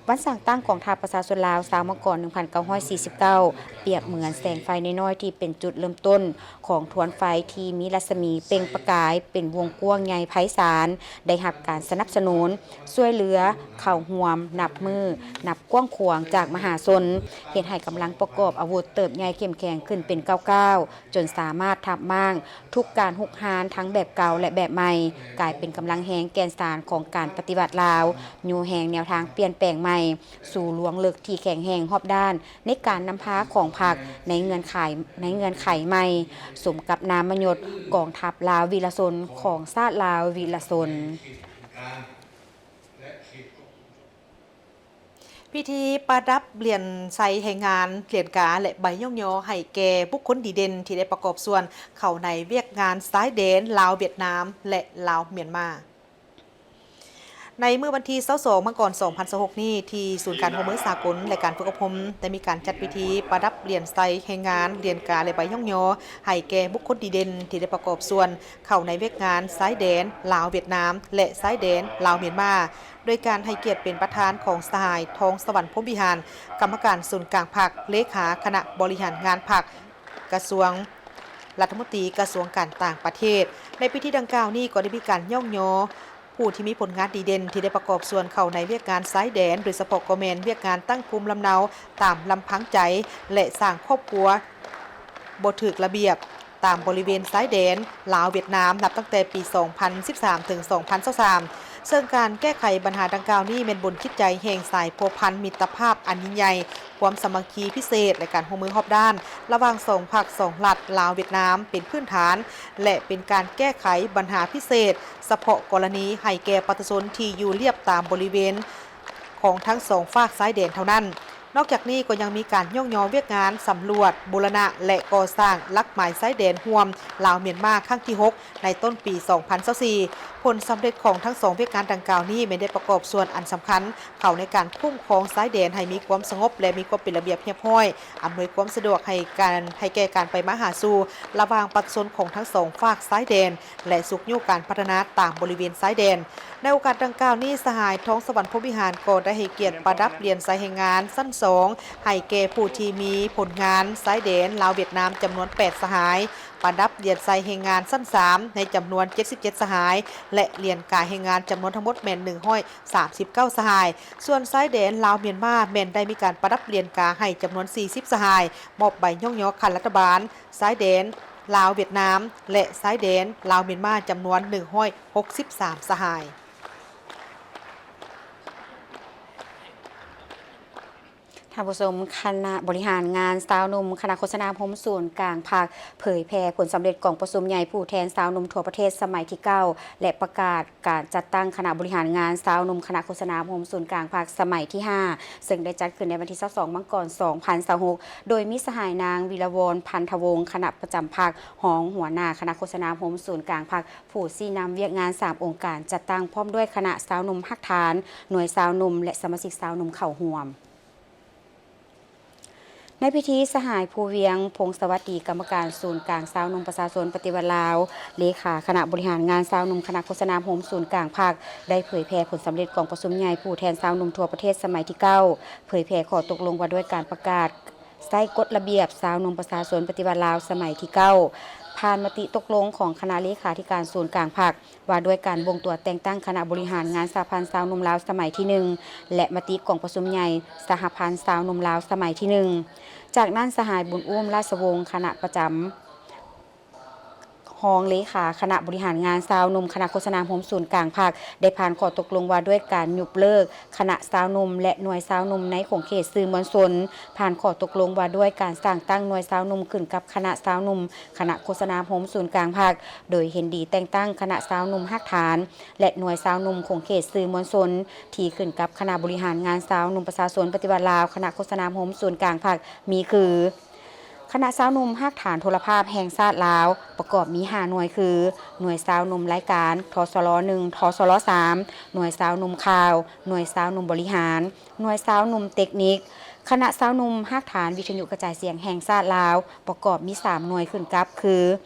ວັນສ້າງຕັ້ງກອງທັບປະຊາຊົນລາວ ຊາວມັງກອນ ໜຶ່ງພັນເກົ້າຮ້ອຍສີ່ສິບເກົ້າ ປຽບເໝືອນແສງໄຟນ້ອຍໆ ທີ່ເປັນຈຸດເລີ່ມຕົ້ນຂອງທວນໄຟທີ່ມີລັດສະໝີເປັ່ງປະກາຍເປັນວົງກວ້າງໃຫຍ່ໄພສານ, ໄດ້ຮັບການສະໜັບສະໜູນ ຊ່ວຍເຫຼືອ ເຂົ້າຮ່ວມນັບມື້ນັບກວ້າງຂວາງຈາກມະຫາຊົນ, ເຮັດໃຫ້ກຳລັງປະກອບອາວຸດເຕີບໃຫຍ່ເຂັ້ມແຂງຂຶ້ນເປັນກ້າວໆ ຈົນສາມາດທັບມ້າງ ທຸກການຮຸກຮານທັງແບບເກົ່າ ແລະ ແບບໃໝ່ ກາຍເປັນກຳລັງແຮງແກ່ນສານຂອງການປະຕິວັດລາວ, ຍູ້ແຮງແນວທາງປ່ຽນແປງໃໝ່ສູ່ລວງເລິກທີ່ແຂງແຮງຮອບດ້ານໃນການນຳພາຂອງພັກໃນເງື່ອນໄຂ ໃນເງື່ອນໄຂໃໝ່, ສົມກັບນາມມະຍົດກອງທັບລາວວິລະຊົນຂອງຊາດລາວວິລະຊົນ. ພິທີປະດັບຫຼຽນໄຊແຮງງານ, ຫຼຽນກາ ແລະ ໃບຍ້ອງຍໍໃຫ້ແກ່ບຸກຄົນດີເດັ່ນທີ່ໄດ້ປະກອບສ່ວນເຂົ້າໃນວຽກງານຊາຍແດນລາວຫວຽດນາມ ແລະ ລາວມຽນມາ. ໃນມື້ວັນທີຊາວສອງ ມັງກອນ ສອງພັນຊາວຫົກນີ້ ທີ່ສູນການຮ່ວມມືສາກົນ ແລະ ການຝຶກອົບຮົມ ໄດ້ມີການຈັດພິທີປະດັບຫຼຽນໄຊແຮງງານ, ຫຼຽນກາ ແລະ ໃບຍ້ອງຍໍໃຫ້ແກ່ບຸກຄົນດີເດັ່ນທີ່ໄດ້ປະກອບສ່ວນເຂົ້າໃນວຽກງານຊາຍແດນລາວຫວຽດນາມ ແລະ ຊາຍແດນລາວມຽນມາ. ໂດຍການໃຫ້ກຽດເປັນປະທານຂອງສະຫາຍ ທອງສະຫວັນ ພົມວິຫານ ກຳມະການສູນກາງພັກ, ເລຂາຄະນະບໍລິຫານງານພັກ, ກະຊວງ ລັດຖະມົນຕີກະຊວງການຕ່າງປະເທດ. ໃນພິທີດັ່ງກ່າວນີ້ກໍໄດ້ມີການຍ້ອງຍໍຜູ້ທີ່ມີຜົນງານດີເດັ່ນທີ່ໄດ້ປະກອບສ່ວນເຂົ້າໃນວຽກງານຊາຍແດນ, ໂດຍສະເພາະກໍແມ່ນວຽກງານຕັ້ງພູມລຳເນົາຕາມລຳພັງໃຈ ແລະ ສ້າງຄອບຄົວບໍ່ຖືກລະບຽບ ຕາມບໍລິເວນຊາຍແດນລາວຫວຽດນາມ ນັບຕັ້ງແຕ່ປີສອງພັນສິບສາມ ເຖິງ ສອງພັນຊາວສາມ ເຊິ່ງການແກ້ໄຂບັນຫາດັ່ງກ່າວນີ້ແມ່ນບົນຈິດໃຈແຫ່ງສາຍພົວພັນມິດຕະພາບອັນຍິ່ງໃຫຍ່, ຄວາມສາມັກຄີພິເສດ ແລະ ການຮ່ວມມືຮອບດ້ານລະຫວ່າງສອງພັກສອງລັດ ລາວ-ຫວຽດນາມ ເປັນພື້ນຖານ ແລະ ເປັນການແກ້ໄຂບັນຫາພິເສດສະເພາະກໍລະນີໃຫ້ແກ່ປະຊາຊົນທີ່ຢູ່ລຽບຕາມບໍລິເວນຂອງທັງສອງຟາກຊາຍແດນເທົ່ານັ້ນ. ນອກຈາກນີ້ກໍຍັງມີການຍ້ອງຍໍວຽກງານສຳຫຼວດ, ບູລະນະ ແລະ ກໍ່ສ້າງຫຼັກໝາຍຊາຍແດນຮ່ວມລາວ-ມຽນມາຄັ້ງທີຫົກ ໃນຕົ້ນປີສອງພັນຊາວສີ່. ຜົນສຳເລັດຂອງທັງສອງວຽກງານດັ່ງກ່າວນີ້ແມ່ນໄດ້ປະກອບສ່ວນອັນສຳຄັນເຂົ້າໃນການຄຸ້ມຄອງຊາຍແດນໃຫ້ມີຄວາມສະຫງົບ ແລະ ມີຄວາມເປັນລະບຽບຮຽບຮ້ອຍ, ອຳນວຍຄວາມສະດວກໃຫ້ການ, ໃຫ້ແກ່ການໄປມາຫາສູ່ລະຫວ່າງປະຊາຊົນຂອງທັງສອງຟາກຊາຍແດນ ແລະ ຊຸກຍູ້ການພັດທະນາຕາມບໍລິເວນຊາຍແດນ. ໃນໂອກາດດັ່ງກ່າວນີ້, ສະຫາຍ ທອງສະຫວັນ ພົມວິຫານ ກໍໄດ້ໃຫ້ກຽດປະດັບຫຼຽນໄຊແຮງງານຊັ້ນສອງ ໃຫ້ແກ່ຜູ້ທີ່ມີຜົນງານຊາຍແດນລາວ-ຫວຽດນາມ ຈຳນວນແປດສະຫາຍ, ປະດັບຫຼຽນໄຊແຮງງານຊັ້ນສາມ ໃນຈຳນວນເຈັດສິບເຈັດສະຫາຍ ແລະ ຫຼຽນກາແຮງງານຈຳນວນທັງໝົດແມ່ນໜຶ່ງຮ້ອຍສາມສິບເກົ້າສະຫາຍ. ສ່ວນຊາຍແດນລາວ-ມຽນມາ ແມ່ນໄດ້ມີການປະດັບຫຼຽນກາໃຫ້ຈຳນວນສີ່ສິບສະຫາຍ, ມອບໃບຍ້ອງຍໍຂັ້ນລັດຖະບານຊາຍແດນ ລາວ-ຫວຽດນາມ ແລະ ຊາຍແດນລາວ-ມຽນມາ ຈຳນວນໜຶ່ງຮ້ອຍຫົກສິບສາມສະຫາຍ. ທ່ານຜູ້ຊົມ, ຄະນະບໍລິຫານງານຊາວໜຸ່ມ ຄະນະໂຄສະນາອົບຮົມສູນກາງພັກ ເຜີຍແຜ່ຜົນສຳເລັດກອງປະຊຸມໃຫຍ່ຜູ້ແທນຊາວໜຸ່ມທົ່ວປະເທດສະໄໝທີເກົ້າ ແລະ ປະກາດການຈັດຕັ້ງຄະນະບໍລິຫານງານຊາວໜຸ່ມ ຄະນະໂຄສະນາອົບຮົມສູນກາງພັກສະໄໝທີຫ້າ ເຊິ່ງໄດ້ຈັດຂຶ້ນໃນວັນທີຊາວສອງ ມັງກອນ ສອງພັນຊາວຫົກ ໂດຍມີສະຫາຍນາງ ວິລະວອນ ພັນທະວົງ ຄະນະປະຈຳພັກ, ຮອງຫົວໜ້າຄະນະໂຄສະນາອົບຮົມສູນກາງພັກ, ຜູ້ຊີ້ນຳວຽກງານສາມອົງການຈັດຕັ້ງ ພ້ອມດ້ວຍຄະນະຊາວໜຸ່ມຮາກຖານ, ໜ່ວຍຊາວໜຸ່ມ ແລະ ສະມາຊິກຊາວໜຸ່ມເຂົ້າຮ່ວມ. ໃນພິທີ, ສະຫາຍ ພູວຽງ ພົງສະຫວັດດີ ກຳມະການສູນກາງຊາວໜຸ່ມປະຊາຊົນປະຕິວັດລາວ, ເລຂາຄະນະບໍລິຫານງານຊາວໜຸ່ມຄະນະໂຄສະນາອົບຮົມສູນກາງພັກ ໄດ້ເຜີຍແຜ່ຜົນສຳເລັດກອງປະຊຸມໃຫຍ່ຜູ້ແທນຊາວໜຸ່ມທົ່ວປະເທດສະໄໝທີເກົ້າ, ເຜີຍແຜ່ຂໍ້ຕົກລົງວ່າດ້ວຍການປະກາດໃຊ້ກົດລະບຽບຊາວໜຸ່ມປະຊາຊົນປະຕິວັດລາວສະໄໝທີເກົ້າ, ຜ່ານມະຕິຕົກລົງຂອງຄະນະເລຂາທິການສູນກາງພັກ ວ່າດ້ວຍການບົ່ງຕົວແຕ່ງຕັ້ງຄະນະບໍລິຫານງານສະຫະພັນຊາວໜຸ່ມລາວສະໄໝທີໜຶ່ງ ແລະ ມະຕິກອງປະຊຸມໃຫຍ່ສະຫະພັນຊາວໜຸ່ມລາວສະໄໝທີໜຶ່ງ. ຈາກນັ້ນ, ສະຫາຍ ບຸນອຸ້ມ ລາຊະວົງ ຄະນະປະຈຳ ຮອງເລຂາຄະນະບໍລິຫານງານຊາວໜຸ່ມຄະນະໂຄສະນາອົບຮົມສູນກາງພັກ ໄດ້ຜ່ານຂໍ້ຕົກລົງວ່າດ້ວຍການຍຸບເລີກຄະນະຊາວໜຸ່ມ ແລະ ໜ່ວຍຊາວໜຸ່ມໃນຂົງເຂດສື່ມວນຊົນ, ຜ່ານຂໍ້ຕົກລົງວ່າດ້ວຍການສ້າງຕັ້ງໜ່ວຍຊາວໜຸ່ມຂຶ້ນກັບຄະນະຊາວໜຸ່ມຄະນະໂຄສະນາອົບຮົມສູນກາງພັກ, ໂດຍເຫັນດີແຕ່ງຕັ້ງຄະນະຊາວໜຸ່ມຮາກຖານ ແລະ ໜ່ວຍຊາວໜຸ່ມຂົງເຂດສື່ມວນຊົນ ທີ່ຂຶ້ນກັບຄະນະບໍລິຫານງານຊາວໜຸ່ມປະຊາຊົນປະຕິວັດລາວ ຄະນະໂຄສະນາອົບຮົມສູນກາງພັກ ມີຄື ຄະນະຊາວໜຸ່ມຮາກຖານໂທລະພາບແຫ່ງຊາດລາວ ປະກອບມີຫ້າໜ່ວຍຄື ໜ່ວຍຊາວໜຸ່ມລາຍການ ທສລໜຶ່ງ ທສລສາມ, ໜ່ວຍຊາວໜຸ່ມຂ່າວ, ໜ່ວຍຊາວໜຸ່ມບໍລິຫານ, ໜ່ວຍຊາວໜຸ່ມເຕັກນິກ. ຄະນະຊາວໜຸ່ມຮາກຖານວິທະຍຸກະຈາຍສຽງແຫ່ງຊາດລາວ ປະກອບມີສາມໜ່ວຍຂຶ້ນກັບຄື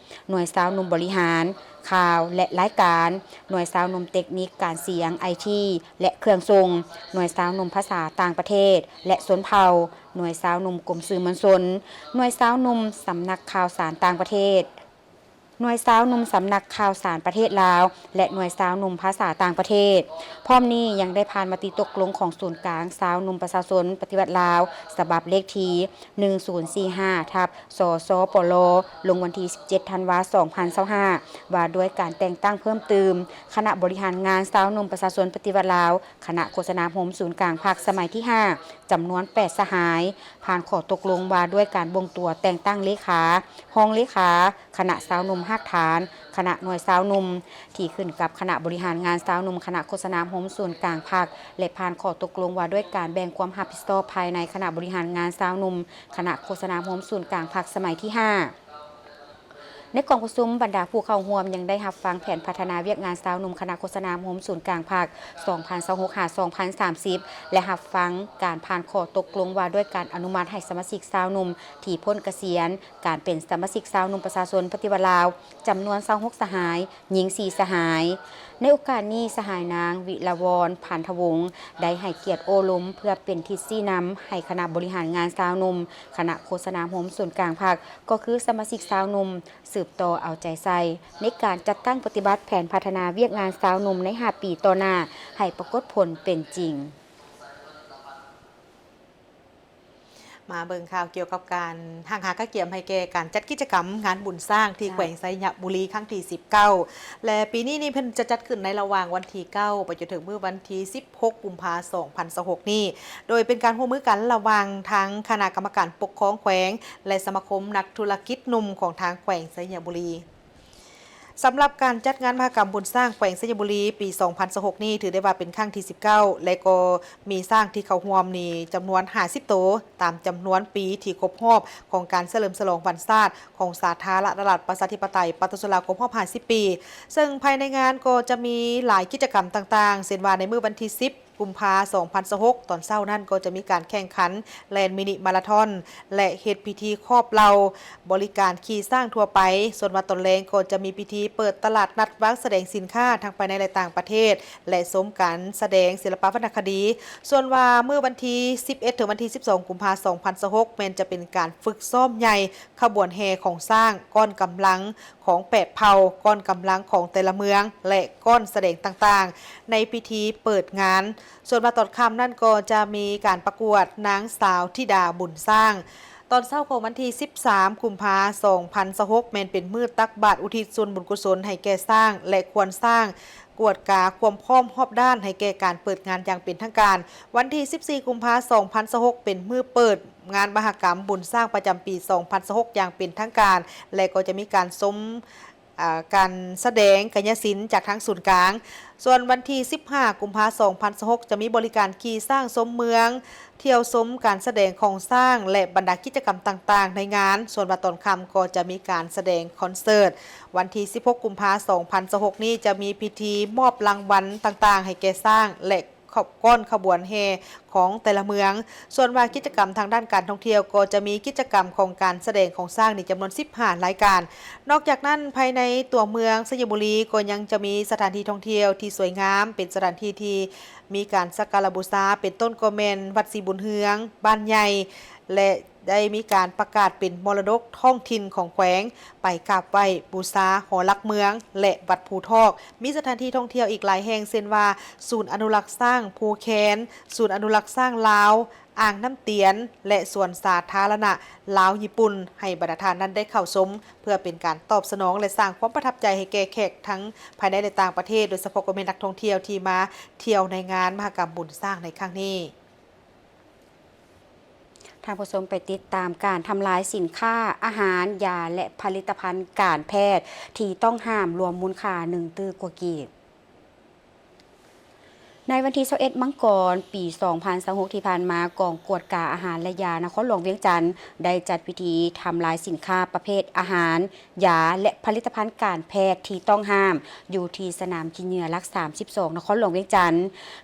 ໜ່ວຍຊາວໜຸ່ມບໍລິຫານ, ຂ່າວ ແລະ ລາຍການ, ໜ່ວຍຊາວໜຸ່ມເຕັກນິກການສຽງ, ໄອທີ ແລະ ເຄື່ອງສົ່ງ, ໜ່ວຍຊາວໜຸ່ມພາສາຕ່າງປະເທດ ແລະ ຊົນເຜົ່າ, ໜ່ວຍຊາວໜຸ່ມກົມສື່ມວນຊົນ, ໜ່ວຍຊາວໜຸ່ມສຳນັກຂ່າວສານຕ່າງປະເທດ, ໜ່ວຍຊາວໜຸ່ມສຳນັກຂ່າວສານປະເທດລາວ ແລະ ໜ່ວຍຊາວໜຸ່ມພາສາຕ່າງປະເທດ. ພ້ອມນີ້ຍັງໄດ້ຜ່ານມະຕິຕົກລົງຂອງສູນກາງຊາວໜຸ່ມປະຊາຊົນປະຕິວັດລາວ ສະບັບເລກທີໜຶ່ງສູນສີ່ຫ້າ ທັບ ສສປລ ລົງວັນທີສິບເຈັດ ທັນວາ ສອງພັນຊາວຫ້າ ວ່າດ້ວຍການແຕ່ງຕັ້ງເພີ່ມຕື່ມຄະນະບໍລິຫານງານຊາວໜຸ່ມປະຊາຊົນປະຕິວັດລາວ ຄະນະໂຄສະນາອົບຮົມສູນກາງພັກສະໄໝທີຫ້າ ຈຳນວນແປດສະຫາຍ, ຜ່ານຂໍ້ຕົກລົງວ່າດ້ວຍການບົ່ງຕົວແຕ່ງຕັ້ງເລຂາ, ຮອງເລຂາ, ຄະນະຊາວໜຸ່ມຮາກຖານ, ຄະນະໜ່ວຍຊາວໜຸ່ມ ທີ່ຂຶ້ນກັບຄະນະບໍລິຫານງານຊາວໜຸ່ມຄະນະໂຄສະນາອົບຮົມສູນກາງພັກ ແລະ ຜ່ານຂໍ້ຕົກລົງວ່າດ້ວຍການແບ່ງຄວາມຮັບຜິດຊອບພາຍໃນຄະນະບໍລິຫານງານຊາວໜຸ່ມຄະນະໂຄສະນາອົບຮົມສູນກາງພັກສະໄໝທີຫ້າ. ໃນກອງປະຊຸມ, ບັນດາຜູ້ເຂົ້າຮ່ວມຍັງໄດ້ຮັບຟັງແຜນພັດທະນາວຽກງານຊາວໜຸ່ມຄະນະໂຄສະນາອົບຮົມສູນກາງພັກ ສອງພັນຊາວຫົກ ຫາ ສອງພັນສາມສິບ ແລະ ຮັບຟັງການຜ່ານຂໍ້ຕົກລົງວ່າດ້ວຍການອະນຸມັດໃຫ້ສະມາຊິກຊາວໜຸ່ມທີ່ພົ້ນກະສຽນການເປັນສະມາຊິກຊາວໜຸ່ມປະຊາຊົນປະຕິວັດລາວ ຈຳນວນຊາວຫົກສະຫາຍ, ຍິງສີ່ສະຫາຍ. ໃນໂອກາດນີ້, ສະຫາຍນາງ ວິລະວອນ ພັນທະວົງ ໄດ້ໃຫ້ກຽດໂອ້ລົມເພື່ອເປັນທິດຊີ້ນຳໃຫ້ຄະນະບໍລິຫານງານຊາວໜຸ່ມ ຄະນະໂຄສະນາອົບຮົມສູນກາງພັກ ກໍຄືສະມາຊິກຊາວໜຸ່ມ ສືບຕໍ່ເອົາໃຈໃສ່ໃນການຈັດຕັ້ງປະຕິບັດແຜນພັດທະນາວຽກງານຊາວໜຸ່ມໃນຫ້າປີຕໍ່ໜ້າ ໃຫ້ປາກົດຜົນເປັນຈິງ. ມາເບິ່ງຂ່າວກ່ຽວກັບການຫ້າງຫາກະກຽມໃຫ້ແກ່ການຈັດກິດຈະກຳງານບຸນຊ້າງທີ່ ເຈົ້າ ແຂວງໄຊຍະບູລີ ຄັ້ງທີສິບເກົ້າ ແລະ ປີນີ້ນີ້ເພິ່ນຈະຈັດຂຶ້ນໃນລະຫວ່າງວັນທີເກົ້າ ໄປຈົນເຖິງມື້ວັນທີສິບຫົກ ກຸມພາ ສອງພັນຊາວຫົກນີ້ ໂດຍເປັນການຮ່ວມມືກັນລະຫວ່າງທາງຄະນະກຳມະການປົກຄອງແຂວງ ແລະ ສະມາຄົມນັກທຸລະກິດໜຸ່ມຂອງທາງແຂວງໄຊຍະບູລີ. ສຳລັບການຈັດງານມະຫະກຳບຸນຊ້າງແຂວງໄຊຍະບູລີ ປີສອງພັນຊາວຫົກນີ້ ຖືໄດ້ວ່າເປັນຄັ້ງທີສິບເກົ້າ ແລະ ກໍມີຊ້າງທີ່ເຂົ້າຮ່ວມນີ້ຈຳນວນຫ້າສິບໂຕ ຕາມຈຳນວນປີທີ່ຄົບຮອບຂອງການສະເຫຼີມສະຫຼອງວັນຊາດຂອງສາທາລະນະລັດ ປະຊາທິປະໄຕ ປະຊາຊົນລາວ ຄົບຮອບຫ້າສິບປີ. ເຊິ່ງພາຍໃນງານກໍຈະມີຫຼາຍກິດຈະກຳຕ່າງໆ ເຊັ່ນວ່າໃນມື້ວັນທີສິບ ກຸມພາ ສອງພັນຊາວຫົກ ຕອນເຊົ້ານັ້ນກໍຈະມີການແຂ່ງຂັນແລ່ນມິນິມາລາທອນ ແລະ ເຮັດພິທີຄອບເຫຼົ່າ ບໍລິການຂີ່ຊ້າງທົ່ວໄປ. ສ່ວນວ່າຕອນແລງກໍຈະມີພິທີເປີດຕະຫຼາດນັດວາງສະແດງສິນຄ້າທັງພາຍໃນ ແລະ ຕ່າງປະເທດ ແລະ ຊົມການສະແດງສິລະປະວັນນະຄະດີ. ສ່ວນວ່າມື້ວັນທີສິບເອັດ ເຖິງວັນທີ ສິບສອງ ກຸມພາ ສອງພັນຊາວຫົກ ແມ່ນຈະເປັນການຝຶກຊ້ອມໃຫຍ່ຂະບວນແຫ່ຂອງຊ້າງ, ກ້ອນກຳລັງຂອງແປດເຜົ່າ, ກ້ອນກຳລັງຂອງແຕ່ລະເມືອງ ແລະ ກ້ອນສະແດງຕ່າງໆ ໃນພິທີເປີດງານ. ສ່ວນວ່າຕອນຄ່ຳນັ້ນກໍຈະມີການປະກວດນາງສາວທິດາບຸນຊ້າງ ຕອນເຊົ້າຂອງວັນທີສິບສາມ ກຸມພາ ສອງພັນຊາວຫົກ ແມ່ນເປັນມື້ຕັກບາດອຸທິດສ່ວນບຸນກຸສົນໃຫ້ແກ່ຊ້າງ ແລະ ຄວນຊ້າງ, ກວດກາຄວາມພ້ອມຮອບດ້ານໃຫ້ແກ່ການເປີດງານຢ່າງເປັນທາງການ. ວັນທີສິບສີ່ ກຸມພາ ສອງພັນຊາວຫົກ ເປັນມື້ເປີດງານມະຫະກຳບຸນຊ້າງປະຈຳປີ ສອງພັນຊາວຫົກ ຢ່າງເປັນທາງການ ແລະ ກໍຈະມີການຊົມ ອາ ການສະແດງກາຍະສິນຈາກທາງສູນກາງ. ສ່ວນວັນທີສິບຫ້າ ກຸມພາ ສອງພັນຊາວຫົກ ຈະມີບໍລິການຂີ່ຊ້າງຊົມເມືອງ, ທ່ຽວຊົມການສະແດງຂອງຊ້າງ ແລະ ບັນດາກິດຈະກຳຕ່າງໆໃນງານ. ສ່ວນວ່າຕອນຄ່ຳກໍຈະມີການສະແດງຄອນເສີດ. ວັນທີສິບຫົກ ກຸມພາ ສອງພັນຊາວຫົກ ນີ້ຈະມີພິທີມອບລາງວັນຕ່າງໆໃຫ້ແກ່ຊ້າງ ແລະ ຂະ ກ້ອນຂະບວນແຫ່ຂອງແຕ່ລະເມືອງ. ສ່ວນວ່າກິດຈະກຳທາງດ້ານການທ່ອງທ່ຽວ ກໍຈະມີກິດຈະກຳຂອງການສະແດງຂອງຊ້າງນີ້ຈຳນວນສິບຫ້າລາຍການ. ນອກຈາກນັ້ນ, ພາຍໃນຕົວເມືອງໄຊຍະບູລີ ກໍຍັງຈະມີສະຖານທີ່ທ່ອງທ່ຽວທີ່ສວຍງາມ, ເປັນສະຖານທີ່ທີ່ມີການສັກກາລະບູຊາ, ເປັນຕົ້ນກໍແມ່ນວັດສີບຸນເຮືອງ, ບ້ານໃຫຍ່ ແລະ ໄດ້ມີການປະກາດເປັນມໍລະດົກທ້ອງຖິ່ນຂອງແຂວງ, ໄປກາບໄຫວ້ບູຊາຫໍຫຼັກເມືອງ ແລະ ວັດພູທອກ. ມີສະຖານທີ່ທ່ອງທ່ຽວອີກຫຼາຍແຫ່ງ ເຊັ່ນວ່າ ສູນອະນຸລັກຊ້າງພູແຄນ, ສູນອະນຸລັກຊ້າງລາວອ່າງນ້ຳຕຽນ ແລະ ສວນສາທາລະນະລາວຍີ່ປຸ່ນ ໃຫ້ບັນດາທ່ານນັ້ນໄດ້ເຂົ້າຊົມ ເພື່ອເປັນການຕອບສະໜອງ ແລະ ສ້າງຄວາມປະທັບໃຈໃຫ້ແກ່ແຂກທັງພາຍໃນ ແລະ ຕ່າງປະເທດ, ໂດຍສະເພາະກໍແມ່ນນັກທ່ອງທ່ຽວທີ່ມາທ່ຽວໃນງານມະຫະກຳບຸນຊ້າງໃນຄັ້ງນີ້. ທ່ານຜູ້ຊົມໄປຕິດຕາມການທຳລາຍສິນຄ້າອາຫານ, ຢາ ແລະ ຜະລິດຕະພັນການແພດທີ່ຕ້ອງຫ້າມ ລວມມູນຄ່າໜຶ່ງຕື້ກວ່າກີບ. ໃນວັນທີຊາວເອັດ ມັງກອນ ປີສອງພັນຊາວຫົກ ທີ່ຜ່ານມາ, ກອງກວດກາອາຫານ ແລະ ຢານະຄອນຫຼວງວຽງຈັນ ໄດ້ຈັດພິທີທຳລາຍສິນຄ້າປະເພດອາຫານ, ຢາ ແລະ ຜະລິດຕະພັນການແພດທີ່ຕ້ອງຫ້າມ ຢູ່ທີ່ສະໜາມຂີ້ເຫຍື້ອຫຼັກສາມສິບສອງ ນະຄອນຫຼວງວຽງຈັນ,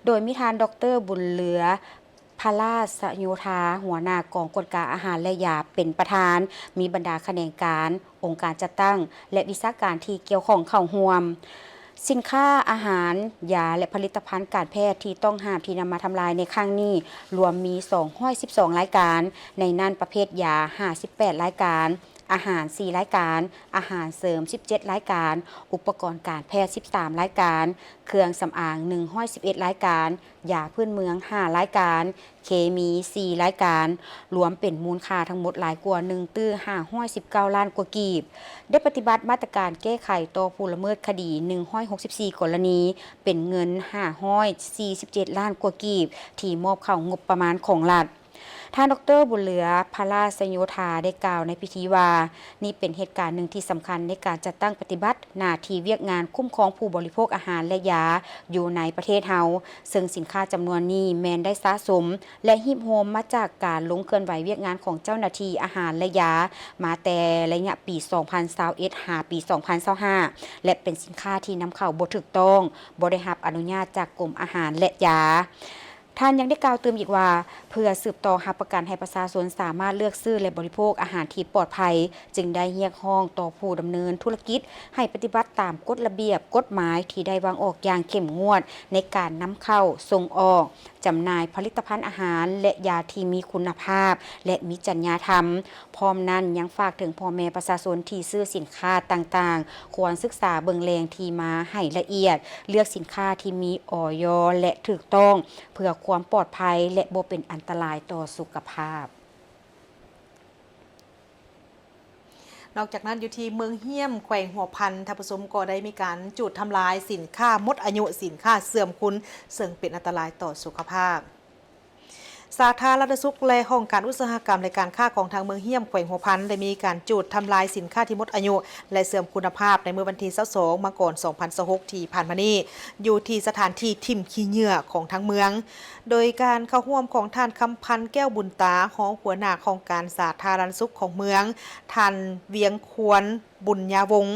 ໂດຍມີທ່ານ ດອກເຕີ ບຸນເຫຼືອ ພະລາຊະໂຍທາ, ຫົວໜ້າກອງກວດກາອາຫານ ແລະ ຢາ ເປັນປະທານ, ມີບັນດາຂະແໜງການ, ອົງການຈັດຕັ້ງ ແລະ ວິຊາການທີ່ກ່ຽວຂ້ອງເຂົ້າຮ່ວມ. ສິນຄ້າອາຫານ, ຢາ ແລະ ຜະລິດຕະພັນການແພດທີ່ຕ້ອງຫ້າມທີ່ນຳມາທຳລາຍໃນຄັ້ງນີ້ ລວມມີສອງຮ້ອຍສິບສອງລາຍການ, ໃນນັ້ນປະເພດຢາຫ້າສິບແປດລາຍການ, ອາຫານສີ່ລາຍການ, ອາຫານເສີມສິບເຈັດລາຍການ, ອຸປະກອນການແພດສິບສາມລາຍການ, ເຄື່ອງສຳອາງໜຶ່ງຮ້ອຍສິບເອັດລາຍການ, ຢາພື້ນເມືອງຫ້າລາຍການ, ເຄມີສີ່ລາຍການ, ລວມເປັນມູນຄ່າທັງໝົດຫຼາຍກວ່າໜຶ່ງຕື້ຫ້າຮ້ອຍສິບເກົ້າລ້ານກວ່າກີບ. ໄດ້ປະຕິບັດມາດຕະການແກ້ໄຂຕໍ່ຜູ້ລະເມີດຄະດີໜຶ່ງຮ້ອຍຫົກສິບສີ່ກໍລະນີ, ເປັນເງິນຫ້າຮ້ອຍສີ່ສິບເຈັດລ້ານກວ່າກີບ ທີ່ມອບເຂົ້າງົບປະມານຂອງລັດ. ທ່ານ ດອກເຕີ ບຸນເຫຼືອ ພະລາຊະໂຍທາ ໄດ້ກ່າວໃນພິທີວ່າ, ນີ້ເປັນເຫດການໜຶ່ງທີ່ສຳຄັນໃນການຈັດຕັ້ງປະຕິບັດໜ້າທີ່ວຽກງານຄຸ້ມຄອງຜູ້ບໍລິໂພກອາຫານ ແລະ ຢາຢູ່ໃນປະເທດເຮົາ, ເຊິ່ງສິນຄ້າຈຳນວນນີ້ແມ່ນໄດ້ສະສົມ ແລະ ຮີບໂຮມມາຈາກການລົງເຄື່ອນໄຫວວຽກງານຂອງເຈົ້າໜ້າທີ່ອາຫານ ແລະ ຢາ ມາແຕ່ໄລຍະປີສອງພັນຊາວເອັດ ຫາປີສອງພັນຊາວຫ້າ ແລະ ເປັນສິນຄ້າທີ່ນຳເຂົ້າບໍ່ຖືກຕ້ອງ, ບໍ່ໄດ້ຮັບອະນຸຍາດຈາກກົມອາຫານ ແລະ ຢາ. ທ່ານຍັງໄດ້ກ່າວຕື່ມອີກວ່າ, ເພື່ອສືບຕໍ່ຮັບປະກັນໃຫ້ປະຊາຊົນສາມາດເລືອກຊື້ ແລະ ບໍລິໂພກອາຫານທີ່ປອດໄພ, ຈຶ່ງໄດ້ຮຽກຮ້ອງຕໍ່ຜູ້ດຳເນີນທຸລະກິດໃຫ້ປະຕິບັດຕາມກົດລະບຽບກົດໝາຍທີ່ໄດ້ວາງອອກຢ່າງເຂັ້ມງວດໃນການນຳເຂົ້າ, ສົ່ງອອກ, ຈຳໜ່າຍຜະລິດຕະພັນອາຫານ ແລະ ຢາທີ່ມີຄຸນນະພາບ ແລະ ມີຈັນຍາທຳ. ພ້ອມນັ້ນຍັງຝາກເຖິງພໍ່ແມ່ປະຊາຊົນທີ່ຊື້ສິນຄ້າຕ່າງໆ, ຄວນສຶກສາເບິ່ງແຫຼ່ງທີ່ມາໃຫ້ລະອຽດ, ເລືອກສິນຄ້າທີ່ມີ ອອຍ ແລະ ຖືກຕ້ອງ ເພື່ອຄວາມປອດໄພ ແລະ ບໍ່ເປັນອັນຕະລາຍຕໍ່ສຸຂະພາບ. ນອກຈາກນັ້ນ, ຢູ່ທີ່ເມືອງຮ້ຽມ ແຂວງຫົວພັນ, ທ່ານຜູ້ຊົມກໍໄດ້ມີການຈູດທຳລາຍສິນຄ້າໝົດອາຍຸ, ສິນຄ້າເສື່ອມຄຸນ, ເຊິ່ງເປັນອັນຕະລາຍຕໍ່ສຸຂະພາບ. ສາທາລະນະສຸກ ແລະ ຫ້ອງການອຸດສາຫະກຳ ແລະ ການຄ້າຂອງທາງເມືອງຮ້ຽມ ແຂວງຫົວພັນ ໄດ້ມີການຈູດທຳລາຍສິນຄ້າທີ່ໝົດອາຍຸ ແລະ ເສື່ອມຄຸນນະພາບ ໃນມື້ວັນທີຊາວສອງ ມັງກອນ ສອງພັນຊາວຫົກ ທີ່ຜ່ານມານີ້ ຢູ່ທີ່ສະຖານທີ່ຖິ້ມຂີ້ເຫຍື້ອຂອງທາງເມືອງ, ໂດຍການເຂົ້າຮ່ວມຂອງທ່ານ ຄຳພັນ ແກ້ວບຸນຕາ, ຮອງຫົວໜ້າຫ້ອງການສາທາລະນະສຸກຂອງເມືອງ, ທ່ານ ວຽງຄວນ ບຸນຍາວົງ,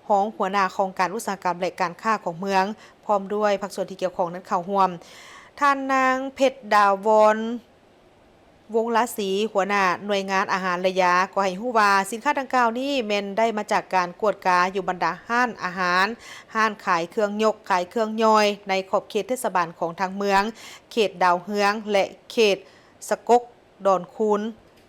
ຮອງຫົວໜ້າຫ້ອງການອຸດສາຫະກຳ ແລະ ການຄ້າຂອງເມືອງ, ພ້ອມດ້ວຍພາກສ່ວນທີ່ກ່ຽວຂ້ອງນັ້ນເຂົ້າຮ່ວມ. ທ່ານນາງ ເພັດດາວອນ ວົງລາສີ, ຫົວໜ້າໜ່ວຍງານອາຫານ ແລະ ຢາ ກໍໃຫ້ຮູ້ວ່າ ສິນຄ້າດັ່ງກ່າວນີ້ແມ່ນໄດ້ມາຈາກການກວດກາຢູ່ບັນດາຮ້ານອາຫານ, ຮ້ານຂາຍເຄື່ອງຍົກ, ຂາຍເຄື່ອງຍ່ອຍ ໃນຂອບເຂດເທດສະບານຂອງທາງເມືອງ, ເຂດດາວເຮືອງ ແລະ ເຂດສະກົກ ດອນຄູນ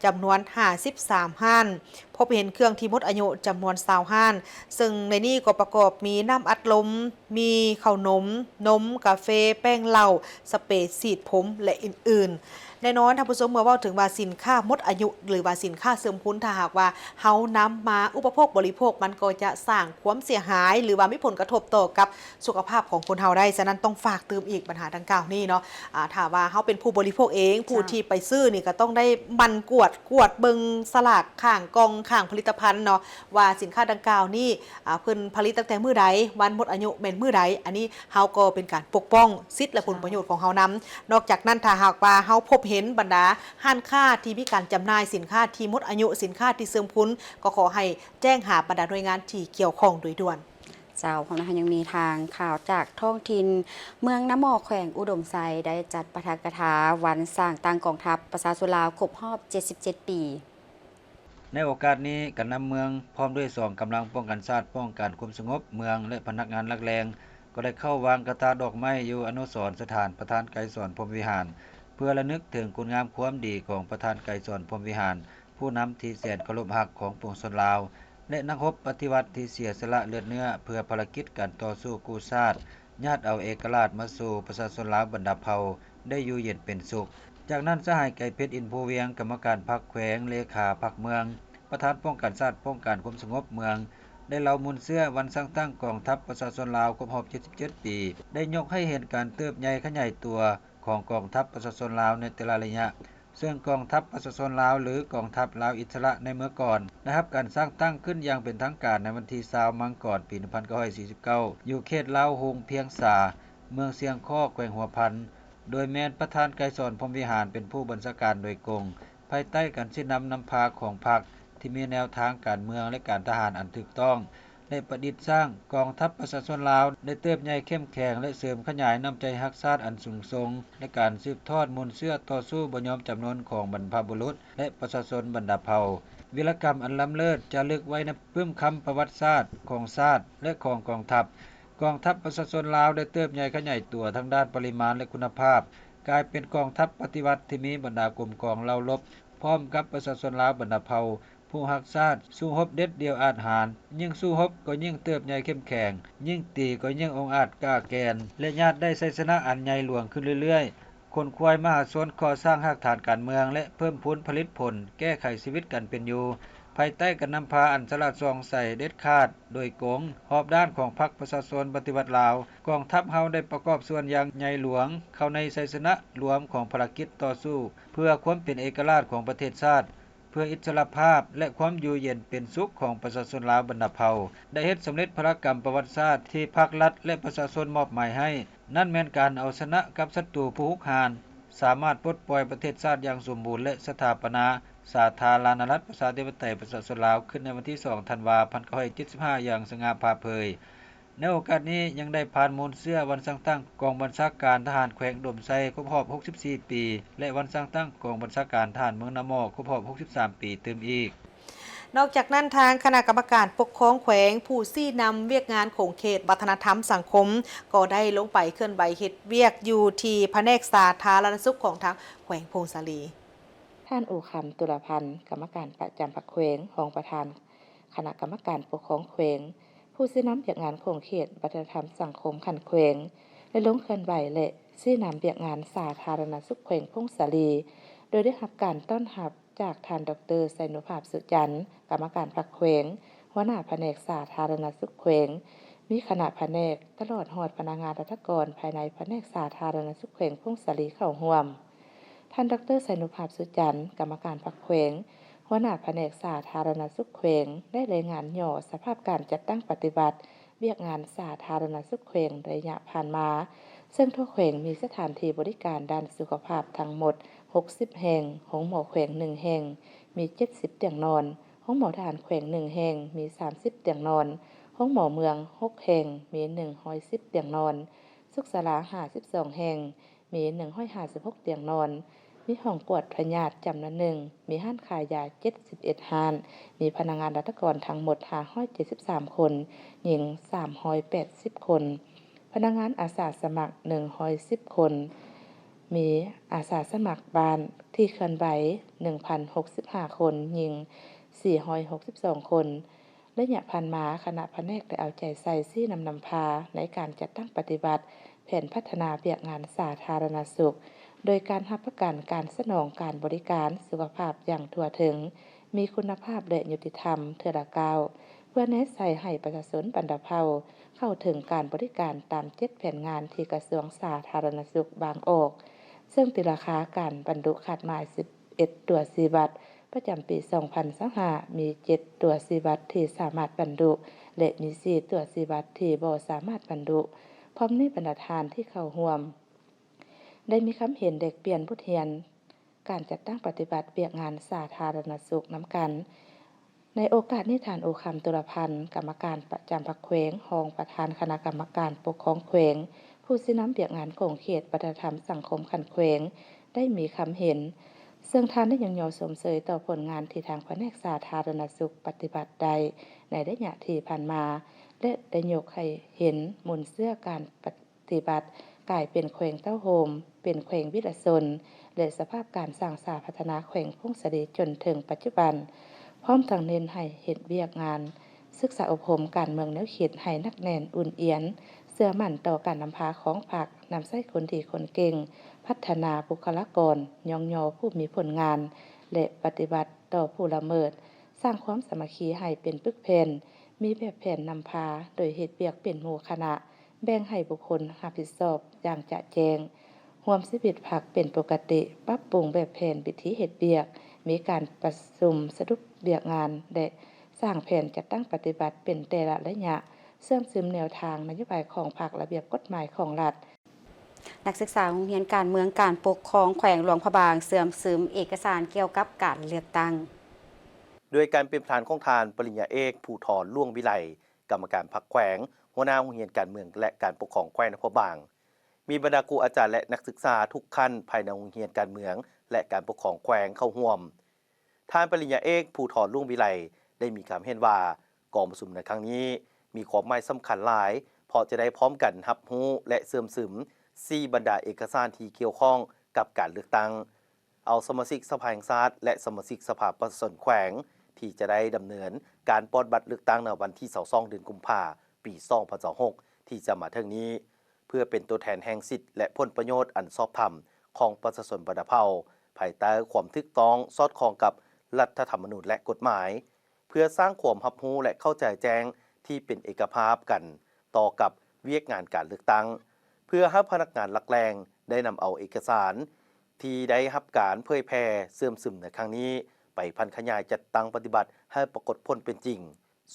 ຈຳນວນຫ້າສິບສາມຮ້ານ, ພົບເຫັນເຄື່ອງທີ່ໝົດອາຍຸຈຳນວນຊາວຮ້ານ, ເຊິ່ງໃນນີ້ກໍປະກອບມີນ້ຳອັດລົມ, ໝີ່, ເຂົ້າໜົມ, ນົມ, ກາເຟ, ແປ້ງເຫຼົ້າ, ສະເປສີດຜົມ ແລະ ອື່ນໆ. ແນ່ນອນທ່ານຜູ້ຊົມ ເມື່ອເວົ້າເຖິງວ່າສິນຄ້າໝົດອາຍຸ ຫຼືວ່າສິນຄ້າເສື່ອມຄຸນ ຖ້າຫາກວ່າເຮົານຳມາອຸປະໂພກບໍລິໂພກ ມັນກໍຈະສ້າງຄວາມເສຍຫາຍ ຫຼືວ່າມີຜົນກະທົບຕໍ່ກັບສຸຂະພາບຂອງຄົນເຮົາໄດ້. ສະນັ້ນຕ້ອງຝາກຕື່ມອີກບັນຫາດັ່ງກ່າວນີ້ເນາະ. ອາ ຖ້າວ່າເຮົາເປັນຜູ້ບໍລິໂພກເອງ ຜູ້ທີ່ໄປຊື້ນີ້ກໍຕ້ອງໄດ້ໝັ່ນກວດ ກວດເບິ່ງສະຫຼາກຂ້າງກ່ອງ ຂ້າງຜະລິດຕະພັນເນາະ ວ່າສິນຄ້າດັ່ງກ່າວນີ້ ອາ ເພິ່ນຜະລິດຕັ້ງແຕ່ມື້ໃດ ວັນໝົດອາຍຸແມ່ນມື້ໃດ. ອັນນີ້ເຮົາກໍເປັນການປົກປ້ອງສິດ ແລະ ຜົນປະໂຫຍດຂອງເຮົານຳ. ນອກຈາກນັ້ນ ຖ້າຫາກວ່າເຮົາພົບເຫັນບັນດາຮ້ານຄ້າທີ່ມີການຈຳໜ່າຍສິນຄ້າທີ່ໝົດອາຍຸ ສິນຄ້າທີ່ເສື່ອມຄຸນ ກໍຂໍໃຫ້ແຈ້ງຫາບັນດາໜ່ວຍງານທີ່ກ່ຽວຂ້ອງໂດຍດ່ວນ. ເຈົ້າ ພ້ອມນັ້ນເຮົາຍັງມີທາງຂ່າວຈາກທ້ອງຖິ່ນ. ເມືອງນາໝໍ້ ແຂວງອຸດົມໄຊ ໄດ້ຈັດປາຖະກະຖາວັນສ້າງຕັ້ງກອງທັບປະຊາຊົນລາວຄົບຮອບເຈັດສິບເຈັດປີ. ໃນໂອກາດນີ້ ການນຳເມືອງ ພ້ອມດ້ວຍກອງກຳລັງປ້ອງກັນຊາດ ປ້ອງກັນຄວາມສະຫງົບເມືອງ ແລະ ພະນັກງານຫຼັກແຫຼ່ງ ກໍໄດ້ເຂົ້າວາງກະຖາດອກໄມ້ຢູ່ອະນຸສອນສະຖານປະທານໄກສອນ ພົມວິຫານ ເພື່ອລະນຶກເຖິງຄຸນງາມຄວາມດີຂອງປະທານໄກສອນ ພົມວິຫານ ຜູ້ນຳທີ່ແສນເຄົາລົບຮັກຂອງປວງຊົນລາວ ແລະ ນັກຮົບປະຕິວັດທີ່ເສຍສະຫຼະເລືອດເນື້ອ ເພື່ອພາລະກິດການຕໍ່ສູ້ກູ້ຊາດ ຍາດເອົາເອກະລາດມາສູ່ປະຊາຊົນລາວບັນດາເຜົ່າໄດ້ຢູ່ເຢັນເປັນສຸກ. ຈາກນັ້ນ ສະຫາຍ ໄກເພັດ ອິນພູວຽງ ກຳມະການພັກແຂວງ, ເລຂາພັກເມືອງ, ປະທານປ້ອງກັນຊາດ ປ້ອງກັນຄວາມສະຫງົບເມືອງ ໄດ້ເລົ່າມູນເຊື້ອວັນສ້າງຕັ້ງກອງທັບປະຊາຊົນລາວຄົບຮອບເຈັດສິບເຈັດປີ ໄດ້ຍົກໃຫ້ເຫັນການເຕີບໃຫຍ່ຂະຫຍາຍຕົວຂອງກອງທັບປະຊາຊົນລາວໃນແຕ່ລະໄລຍະ. ເຊິ່ງກອງທັບປະຊາຊົນລາວ ຫຼື ກອງທັບລາວອິດສະຫຼະໃນເມື່ອກ່ອນ ໄດ້ຮັບການສ້າງຕັ້ງຂຶ້ນຢ່າງເປັນທາງການໃນວັນທີຊາວ ມັງກອນ ປີໜຶ່ງພັນເກົ້າຮ້ອຍສີ່ສິບເກົ້າ ຢູ່ເຂດລາວຮຸງພຽງສາ ເມືອງຊຽງຄໍ້ ແຂວງຫົວພັນ ໂດຍແມ່ນປະທານໄກສອນ ພົມວິຫານ ເປັນຜູ້ບັນຊາການໂດຍກົງ ພາຍໃຕ້ການຊີ້ນຳນຳພາຂອງພັກທີ່ມີແນວທາງການເມືອງ ແລະ ການທະຫານອັນຖືກຕ້ອງ ແລະ ປະດິດສ້າງ. ກອງທັບປະຊາຊົນລາວໄດ້ເຕີບໃຫຍ່ເຂັ້ມແຂງ ແລະ ເສີມຂະຫຍາຍນ້ຳໃຈຮັກຊາດອັນສູງສົ່ງ ແລະ ການສືບທອດມູນເຊື້ອຕໍ່ສູ້ບໍ່ຍອມຈຳນົນຂອງບັນພະບຸລຸດ ແລະ ປະຊາຊົນບັນດາເຜົ່າ. ວິລະກຳອັນລ້ຳເລີດຈາລຶກໄວ້ໃນປຶ້ມຄຳປະຫວັດສາດຂອງຊາດ ແລະ ຂອງກອງທັບ. ກອງທັບປະຊາຊົນລາວໄດ້ເຕີບໃຫຍ່ຂະຫຍາຍຕົວທາງດ້ານປະລິມານ ແລະ ຄຸນນະພາບ, ກາຍເປັນກອງທັບປະຕິວັດທີ່ມີບັນດາກົມກອງເຫຼົ່າລົບ ພ້ອມກັບປະຊາຊົນລາວບັນດາເຜົ່າ ຜູ້ຮັກຊາດ ສູ້ຮົບເດັດດ່ຽວອາດຫານ, ຍິ່ງສູ້ຮົບກໍຍິ່ງເຕີບໃຫຍ່ເຂັ້ມແຂງ, ຍິ່ງຕີກໍຍິ່ງອົງອາດກ້າແກ່ນ ແລະ ຍາດໄດ້ໄຊຊະນະອັນໃຫຍ່ຫຼວງຂຶ້ນເລື້ອຍໆ. ຂົນຂວາຍມະຫາຊົນກໍ່ສ້າງຮາກຖານການເມືອງ ແລະ ເພີ່ມພູນຜະລິດຜົນ ແກ້ໄຂຊີວິດການເປັນຢູ່ ພາຍໃຕ້ການນຳພາອັນສະຫຼາດສ່ອງໃສ ເດັດຂາດ ໂດຍກົງ ຮອບດ້ານຂອງພັກປະຊາຊົນປະຕິວັດລາວ, ກອງທັບເຮົາໄດ້ປະກອບສ່ວນຢ່າງໃຫຍ່ຫຼວງເຂົ້າໃນໄຊຊະນະລວມຂອງພາລະກິດຕໍ່ສູ້ເພື່ອຄວາມເປັນເອກະລາດຂອງປະເທດຊາດ, ເພື່ອອິດສະຫຼະພາບ ແລະ ຄວາມຢູ່ເຢັນເປັນສຸກຂອງປະຊາຊົນລາວບັນດາເຜົ່າ, ໄດ້ເຮັດສຳເລັດພາລະກຳປະຫວັດສາດທີ່ພັກ, ລັດ ແລະ ປະຊາຊົນມອບໝາຍໃຫ້. ນັ້ນແມ່ນການເອົາຊະນະກັບສັດຕູຜູ້ຮຸກຮານ, ສາມາດປົດປ່ອຍປະເທດຊາດຢ່າງສົມບູນ ແລະ ສະຖາປະນາສາທາລະນະລັດ ປະຊາທິປະໄຕ ປະຊາຊົນລາວ ຂຶ້ນໃນວັນທີສອງ ທັນວາ ພັນເກົ້າຮ້ອຍເຈັດສິບຫ້າ ຢ່າງສະຫງ່າຜ່າເຜີຍ. ໃນໂອກາດນີ້ ຍັງໄດ້ຜ່ານມູນເຊື້ອວັນສ້າງຕັ້ງກອງບັນຊາການທະຫານແຂວງອຸດົມໄຊຄົບຮອບຫົກສິບສີ່ປີ ແລະ ວັນສ້າງຕັ້ງກອງບັນຊາການທະຫານເມືອງນາໝໍ້ຄົບຮອບຫົກສິບສາມປີຕື່ມອີກ. ນອກຈາກນັ້ນ, ທາງຄະນະກຳມະການປົກຄອງແຂວງ ຜູ້ຊີ້ນຳວຽກງານຂົງເຂດວັດທະນະທຳສັງຄົມ ກໍໄດ້ລົງໄປເຄື່ອນໄຫວເຮັດວຽກຢູ່ທີ່ພະແນກສາທາລະນະສຸກຂອງທາງແຂວງຜົ້ງສາລີ. ທ່ານ ອູຄຳ ຕຸລາພັນ ກຳມະການປະຈຳພັກແຂວງ, ຮອງປະທານຄະນະກຳມະການປົກຄອງແຂວງ, ຜູ້ຊີ້ນຳວຽກງານຂົງເຂດວັດທະນະທຳສັງຄົມຂັ້ນແຂວງ ໄດ້ລົງເຄື່ອນໄຫວ ແລະ ຊີ້ນຳວຽກງານສາທາລະນະສຸກແຂວງຜົ້ງສາລີ ໂດຍໄດ້ຮັບການຕ້ອນຮັບ ຈາກທ່ານ ດອກເຕີ ໄຊນຸພາບ ສຸຈັນ ກຳມະການພັກແຂວງ, ຫົວໜ້າພະແນກສາທາລະນະສຸກແຂວງ, ມີຄະນະພະແນກ ຕະຫຼອດຮອດພະນັກງານລັດຖະກອນພາຍໃນພະແນກສາທາລະນະສຸກແຂວງຜົ້ງສາລີເຂົ້າຮ່ວມ. ທ່ານ ດອກເຕີ ໄຊນຸພາບ ສຸຈັນ ກຳມະການພັກແຂວງ, ຫົວໜ້າພະແນກສາທາລະນະສຸກແຂວງ ໄດ້ລາຍງານຫຍໍ້ສະພາບການຈັດຕັ້ງປະຕິບັດ ວຽກງານສາທາລະນະສຸກແຂວງໄລຍະຜ່ານມາ, ເຊິ່ງທົ່ວແຂວງມີສະຖານທີ່ບໍລິການດ້ານສຸຂະພາບທັງໝົດຫົກສິບແຫ່ງ, ໂຮງໝໍແຂວງໜຶ່ງແຫ່ງ, ມີເຈັດສິບຕຽງນອນ, ໂຮງໝໍທະຫານແຂວງໜຶ່ງແຫ່ງ, ມີສາມສິບຕຽງນອນ, ໂຮງໝໍເມືອງຫົກແຫ່ງ, ມີໜຶ່ງຮ້ອຍສິບຕຽງນອນ, ສຸກສາລາຫ້າສິບສອງແຫ່ງ, ມີໜຶ່ງຮ້ອຍຫ້າສິບຫົກຕຽງນອນ, ມີຫ້ອງກວດພະຍາດຈຳນວນໜຶ່ງ, ມີຮ້ານຂາຍຢາເຈັດສິບເອັດຮ້ານ, ມີພະນັກງານລັດຖະກອນທັງໝົດຫ້າຮ້ອຍເຈັດສິບສາມຄົນ, ຍິງສາມຮ້ອຍແປດສິບຄົນ, ພະນັກງານອາສາສະໝັກໜຶ່ງຮ້ອຍສິບຄົນ, ມີອາສາສະໝັກບ້ານທີ່ເຄື່ອນໄຫວໜຶ່ງພັນຫົກສິບຫ້າຄົນ, ຍິງສີ່ຮ້ອຍຫົກສິບສອງຄົນ. ໄລຍະຜ່ານມາ, ຄະນະພະແນກໄດ້ເອົາໃຈໃສ່ຊີ້ນຳນຳພາໃນການຈັດຕັ້ງປະຕິບັດແຜນພັດທະນາວຽກງານສາທາລະນະສຸກ, ໂດຍການຮັບປະກັນການສະໜອງການບໍລິການສຸຂະພາບຢ່າງທົ່ວເຖິງ, ມີຄຸນນະພາບ ແລະ ຍຸຕິທຳເທື່ອລະກ້າວ, ເພື່ອແນໃສ່ໃຫ້ປະຊາຊົນບັນດາເຜົ່າເຂົ້າເຖິງການບໍລິການຕາມເຈັດແຜນງານທີ່ກະຊວງສາທາລະນະສຸກວາງອອກ, ເຊິ່ງຕີລາຄາການບັນລຸຄາດໝາຍສິບເອັດຕົວຊີ້ວັດ ປະຈຳປີສອງພັນຊາວຫ້າ ມີເຈັດຕົວຊີ້ວັດທີ່ສາມາດບັນລຸ ແລະ ມີສີ່ຕົວຊີ້ວັດທີ່ບໍ່ສາມາດບັນລຸ. ພ້ອມນີ້ບັນດາທ່ານທີ່ເຂົ້າຮ່ວມ ໄດ້ມີຄຳເຫັນແລກປ່ຽນບົດຮຽນການຈັດຕັ້ງປະຕິບັດວຽກງານສາທາລະນະສຸກນຳກັນ. ໃນໂອກາດນີ້ ທ່ານ ໂອຄຳ ຕຸລະພັນ ກຳມະການປະຈຳພັກແຂວງ, ຮອງປະທານຄະນະກຳມະການປົກຄອງແຂວງ, ຜູ້ຊີ້ນຳວຽກງານຂົງເຂດວັດທະນະທຳສັງຄົມຂັ້ນແຂວງ ໄດ້ມີຄຳເຫັນ, ເຊິ່ງທ່ານໄດ້ຍ້ອງຍໍຊົມເຊີຍຕໍ່ຜົນງານທີ່ທາງພະແນກສາທາລະນະສຸກປະຕິບັດໄດ້ໃນໄລຍະທີ່ຜ່ານມາ ແລະ ໄດ້ຍົກໃຫ້ເຫັນມູນເຊື້ອການປະ ຕິບັດກາຍເປັນແຂວງເຕົ້າໂຮມ, ເປັນແຂວງວິລະຊົນ ແລະ ສະພາບການສ້າງສາພັດທະນາແຂວງຜົ້ງສາລີຈົນເຖິງປັດຈຸບັນ, ພ້ອມທັງເນັ້ນໃຫ້ເຮັດວຽກງານສຶກສາອົບຮົມການເມືອງແນວຄິດໃຫ້ໜັກແໜ້ນອຸ່ນອຽນ, ເຊື່ອໝັ້ນຕໍ່ການນຳພາຂອງພັກ, ນຳໃຊ້ຄົນດີຄົນເກັ່ງ, ພັດທະນາບຸກຄະລາກອນ, ຍ້ອງຍໍຜູ້ມີຜົນງານ ແລະ ປະຕິບັດຕໍ່ຜູ້ລະເມີດ, ສ້າງຄວາມສາມັກຄີໃຫ້ເປັນປຶກແຜ່ນ, ມີແບບແຜນນຳພາ ໂດຍເຮັດວຽກເປັນໝູ່ຄະນະ, ແບ່ງໃຫ້ບຸກຄົນຮັບຜິດຊອບຢ່າງຈະແຈ້ງ, ຮ່ວມຊີວິດພັກເປັນປົກກະຕິ, ປັບປຸງແບບແຜນວິທີເຮັດວຽກ, ມີການປະຊຸມສະຫຼຸບວຽກງານ ແລະ ສ້າງແຜນຈັດຕັ້ງປະຕິບັດເປັນແຕ່ລະໄລຍະ, ເຊື່ອມຊຶມແນວທາງນະໂຍບາຍຂອງພັກ, ລະບຽບກົດໝາຍຂອງລັດ. ນັກສຶກສາໂຮງຮຽນການເມືອງການປົກຄອງແຂວງຫຼວງພະບາງ ເຊື່ອມຊຶມເອກະສານກ່ຽວກັບການເລືອກຕັ້ງ. ດ້ວຍການເປັນປະທານຂອງທ່ານ ປະລິນຍາເອກ ພູທອນ ຫຼວງວິໄລ ກຳມະການພັກແຂວງ, ຫົວໜ້າໂຮງຮຽນການເມືອງ ແລະ ການປົກຄອງແຂວງຫຼວງພະບາງ, ມີບັນດາຄູອາຈານ ແລະ ນັກສຶກສາທຸກຂັ້ນພາຍໃນໂຮງຮຽນການເມືອງ ແລະ ການປົກຄອງແຂວງເຂົ້າຮ່ວມ. ທ່ານປະລິນຍາເອກ ພູທອນ ຫຼວງວິໄລ ໄດ້ມີຄຳເຫັນວ່າ ກອງປະຊຸມໃນຄັ້ງນີ້ມີຄວາມໝາຍສຳຄັນຫຼາຍ ເພາະຈະໄດ້ພ້ອມກັນຮັບຮູ້ ແລະ ເຊື່ອມຊຶມສີ່ບັນດາເອກະສານທີ່ກ່ຽວຂ້ອງກັບການເລືອກຕັ້ງ ເອົາສະມາຊິກສະພາແຫ່ງຊາດ ແລະ ສະມາຊິກສະພາປະຊາຊົນແຂວງ ທີ່ຈະໄດ້ດຳເນີນການປອດບັດເລືອກຕັ້ງໃນວັນທີຊາວສອງ ເດືອນກຸມພາ ປີສອງພັນຊາວຫົກ ທີ່ຈະມາເຖິງນີ້ ເພື່ອເປັນຕົວແທນແຫ່ງສິດ ແລະ ຜົນປະໂຫຍດອັນຊອບທຳຂອງປະຊາຊົນບັນດາເຜົ່າ ພາຍໃຕ້ຄວາມຖືກຕ້ອງສອດຄ່ອງກັບລັດຖະທຳມະນູນ ແລະ ກົດໝາຍ, ເພື່ອສ້າງຄວາມຮັບຮູ້ ແລະ ເຂົ້າໃຈແຈ້ງທີ່ເປັນເອກະພາບກັນຕໍ່ກັບວຽກງານການເລືອກຕັ້ງ, ເພື່ອໃຫ້ພະນັກງານຫຼັກແຫຼ່ງໄດ້ນຳເອົາເອກະສານທີ່ໄດ້ຮັບການເຜີຍແຜ່ເຊື່ອມຊຶມໃນຄັ້ງນີ້ ໄປຜັນຂະຫຍາຍຈັດຕັ້ງປະຕິບັດໃຫ້ປາກົດຜົນເປັນຈິງ,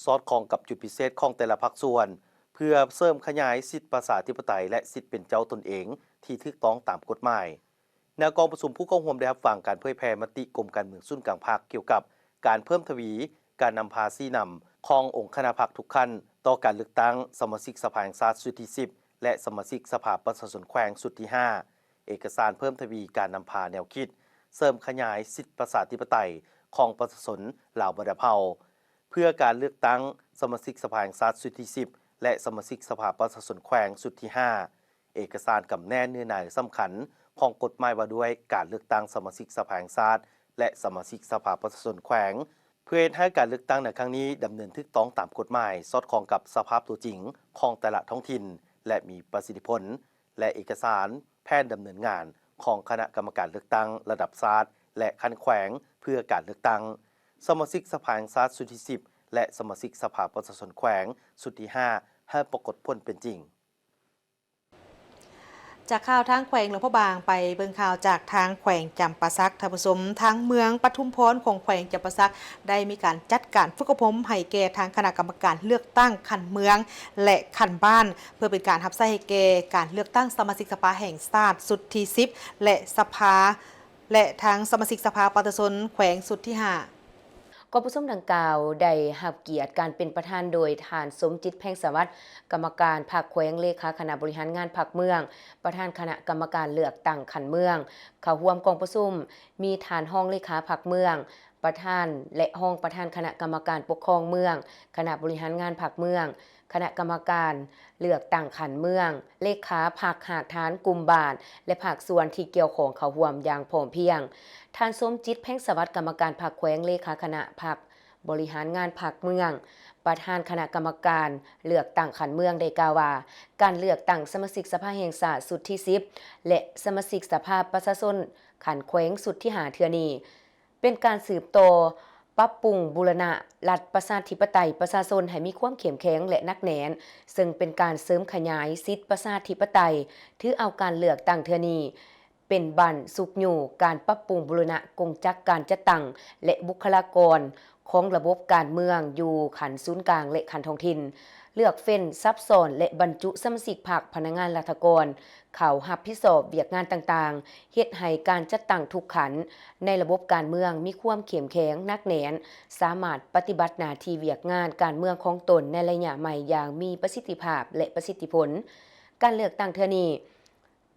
ສອດຄ່ອງກັບຈຸດພິເສດຂອງແຕ່ລະພາກສ່ວນ, ເພື່ອເສີມຂະຫຍາຍສິດປະຊາທິປະໄຕ ແລະ ສິດເປັນເຈົ້າຕົນເອງທີ່ຖືກຕ້ອງຕາມກົດໝາຍ. ໃນກອງປະຊຸມ ຜູ້ເຂົ້າຮ່ວມໄດ້ຮັບຟັງການເຜີຍແຜ່ມະຕິກົມການເມືອງສູນກາງພັກ ກ່ຽວກັບການເພີ່ມທະວີການນຳພາຊີ້ນຳຂອງອົງຄະນະພັກທຸກຂັ້ນ ຕໍ່ການເລືອກຕັ້ງສະມາຊິກສະພາແຫ່ງຊາດຊຸດທີສິບ ແລະ ສະມາຊິກສະພາປະຊາຊົນແຂວງຊຸດທີຫ້າ, ເອກະສານເພີ່ມທະວີການນຳພາແນວຄິດເສີມຂະຫຍາຍສິດປະຊາທິປະໄຕຂອງປະຊາຊົນລາວບັນດາເຜົ່າ ເພື່ອການເລືອກຕັ້ງສະມາຊິກສະພາແຫ່ງຊາດຊຸດທີສິບ ແລະ ສະມາຊິກສະພາປະຊາຊົນແຂວງຊຸດທີຫ້າ, ເອກະສານກຳແໜ້ເນື້ອໃນສຳຄັນຂອງກົດໝາຍວ່າດ້ວຍການເລືອກຕັ້ງສະມາຊິກສະພາແຫ່ງຊາດ ແລະ ສະມາຊິກສະພາປະຊາຊົນແຂວງ ເພື່ອເຮັດໃຫ້ການເລືອກຕັ້ງໃນຄັ້ງນີ້ດຳເນີນຖືກຕ້ອງຕາມກົດໝາຍ, ສອດຄ່ອງກັບສະພາບຕົວຈິງຂອງແຕ່ລະທ້ອງຖິ່ນ ແລະ ມີປະສິດທິຜົນ, ແລະ ເອກະສານແຜນດຳເນີນງານຂອງຄະນະກຳມະການເລືອກຕັ້ງລະດັບຊາດ ແລະ ຂັ້ນແຂວງ ເພື່ອການເລືອກຕັ້ງສະມາຊິກສະພາແຫ່ງຊາດຊຸດທີສິບ ແລະ ສະມາຊິກສະພາປະຊາຊົນແຂວງຊຸດທີຫ້າ ໃຫ້ປາກົດຜົນເປັນຈິງ. ຈາກຂ່າວທາງແຂວງຫຼວງພະບາງ ໄປເບິ່ງຂ່າວຈາກທາງແຂວງຈຳປາສັກ. ທ່ານຜູ້ຊົມ, ທາງເມືອງປະທຸມພອນຂອງແຂວງຈຳປາສັກ ໄດ້ມີການຈັດການຝຶກອົບຮົມໃຫ້ແກ່ທາງຄະນະກຳມະການເລືອກຕັ້ງຂັ້ນເມືອງ ແລະ ຂັ້ນບ້ານ ເພື່ອເປັນການຮັບໃຊ້ໃຫ້ແກ່ການເລືອກຕັ້ງສະມາຊິກສະພາແຫ່ງຊາດຊຸດທີສິບ ແລະ ສະພາ ແລະ ທັງສະມາຊິກສະພາປະຊາຊົນແຂວງຊຸດທີຫ້າ. ກອງປະຊຸມດັ່ງກ່າວໄດ້ຮັບກຽດການເປັນປະທານໂດຍທ່ານ ສົມຈິດ ແພງສະຫວັດ ກຳມະການພັກແຂວງ, ເລຂາຄະນະບໍລິຫານງານພັກເມືອງ, ປະທານຄະນະກຳມະການເລືອກຕັ້ງຂັ້ນເມືອງ. ເຂົ້າຮ່ວມກອງປະຊຸມມີທ່ານຮອງເລຂາພັກເມືອງ, ປະທານ ແລະ ຮອງປະທານຄະນະກຳມະການປົກຄອງເມືອງ, ຄະນະບໍລິຫານງານພັກເມືອງ, ຄະນະກຳມະການເລືອກຕັ້ງຂັ້ນເມືອງ, ເລຂາພັກ, ຮາກຖານກຸ່ມບ້ານ ແລະ ພາກສ່ວນທີ່ກ່ຽວຂ້ອງເຂົ້າຮ່ວມຢ່າງພ້ອມພຽງ. ທ່ານ ສົມຈິດ ແພງສະຫວັດ ກຳມະການພັກແຂວງ, ເລຂາຄະນະພັກ ບໍລິຫານງານພັກເມືອງ, ປະທານຄະນະກຳມະການເລືອກຕັ້ງຂັ້ນເມືອງ ໄດ້ກ່າວວ່າ ການເລືອກຕັ້ງສະມາຊິກສະພາແຫ່ງຊາດຊຸດທີສິບ ແລະ ສະມາຊິກສະພາປະຊາຊົນຂັ້ນແຂວງຊຸດທີຫ້າເທື່ອນີ້ ເປັນການສືບຕໍ່ປັບປຸງບູລະນະລັດປະຊາທິປະໄຕປະຊາຊົນໃຫ້ມີຄວາມເຂັ້ມແຂງ ແລະ ໜັກແໜ້ນ, ເຊິ່ງເປັນການເສີມຂະຫຍາຍສິດປະຊາທິປະໄຕ, ຖືເອົາການເລືອກຕັ້ງເທື່ອນີ້ ເປັນບັ້ນຊຸກຍູ້ການປັບປຸງບູລະນະກົງຈັກການຈັດຕັ້ງ ແລະ ບຸກຄະລາກອນຂອງລະບົບການເມືອງຢູ່ຂັ້ນສູນກາງ ແລະ ຂັ້ນທ້ອງຖິ່ນ, ເລືອກເຟ້ນ, ສັບຊ້ອນ ແລະ ບັນຈຸສະມາຊິກພັກ, ພະນັກງານລັດຖະກອນເຂົ້າຮັບຜິດຊອບວຽກງານຕ່າງໆ, ເຮັດໃຫ້ການຈັດຕັ້ງທຸກຂັ້ນໃນລະບົບການເມືອງມີຄວາມເຂັ້ມແຂງ, ໜັກແໜ້ນ, ສາມາດປະຕິບັດໜ້າທີ່ວຽກງານການເມືອງຂອງຕົນໃນໄລຍະໃໝ່ຢ່າງມີປະສິດທິພາບ ແລະ ປະສິດທິຜົນ. ການເລືອກຕັ້ງເທື່ອນີ້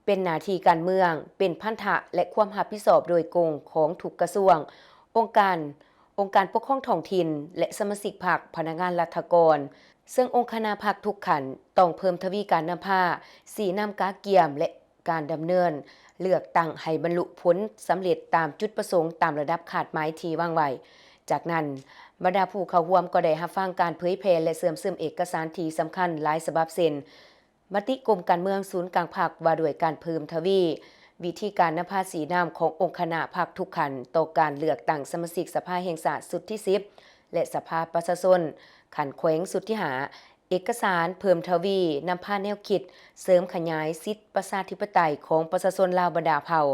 ເປັນໜ້າທີ່ການເມືອງ, ເປັນພັນທະ ແລະ ຄວາມຮັບຜິດຊອບໂດຍກົງຂອງທຸກກະຊວງ, ອົງການ, ອົງການປົກຄອງທ້ອງຖິ່ນ ແລະ ສະມາຊິກພັກ, ພະນັກງານລັດຖະກອນ, ເຊິ່ງອົງຄະນະພັກທຸກຂັ້ນຕ້ອງເພີ່ມທະວີການນຳພາ, ຊີ້ນຳກະກຽມ ແລະ ການດຳເນີນເລືອກຕັ້ງໃຫ້ບັນລຸຜົນສຳເລັດຕາມຈຸດປະສົງຕາມລະດັບຄາດໝາຍທີ່ວາງໄວ້. ຈາກນັ້ນ, ບັນດາຜູ້ເຂົ້າຮ່ວມກໍໄດ້ຮັບຟັງການເຜີຍແຜ່ ແລະ ເຊື່ອມຊຶມເອກະສານທີ່ສຳຄັນຫຼາຍສະບັບ ເຊັ່ນ ມະຕິກົມການເມືອງສູນກາງພັກວ່າດ້ວຍການເພີ່ມທະວີວິທີການນຳພາຊີ້ນຳຂອງອົງຄະນະພັກທຸກຂັ້ນຕໍ່ການເລືອກຕັ້ງສະມາຊິກສະພາແຫ່ງຊາດຊຸດທີສິບ ແລະ ສະພາປະຊາຊົນຂັ້ນແຂວງຊຸດທີຫ້າ, ເອກະສານເພີ່ມທະວີນຳພາແນວຄິດເສີມຂະຫຍາຍສິດປະຊາທິປະໄຕຂອງປະຊາຊົນລາວບັນດາເຜົ່າ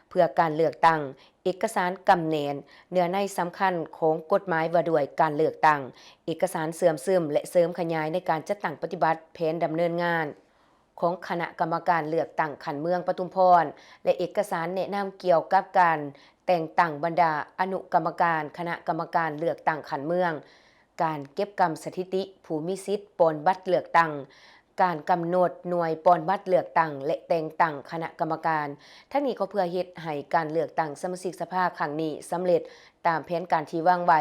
ເພື່ອການເລືອກຕັ້ງ, ເອກະສານກຳແໜ້ນເນື້ອໃນສຳຄັນຂອງກົດໝາຍວ່າດ້ວຍການເລືອກຕັ້ງ, ເອກະສານເຊື່ອມຊຶມ ແລະ ເສີມຂະຫຍາຍໃນການຈັດຕັ້ງປະຕິບັດແຜນດຳເນີນງານຂອງຄະນະກຳມະການເລືອກຕັ້ງຂັ້ນເມືອງປະທຸມພອນ ແລະ ເອກະສານແນະນຳກ່ຽວກັບການແຕ່ງຕັ້ງບັນດາອະນຸກຳມະການຄະນະກຳມະການເລືອກຕັ້ງຂັ້ນເມືອງ, ການເກັບກຳສະຖິຕິຜູ້ມີສິດປ່ອນບັດເລືອກຕັ້ງ, ການກຳນົດໜ່ວຍປ່ອນບັດເລືອກຕັ້ງ ແລະ ແຕ່ງຕັ້ງຄະນະກຳມະການ, ທັງນີ້ກໍເພື່ອເຮັດໃຫ້ການເລືອກຕັ້ງສະມາຊິກສະພາຄັ້ງນີ້ສຳເລັດຕາມແຜນການທີ່ວາງໄວ້.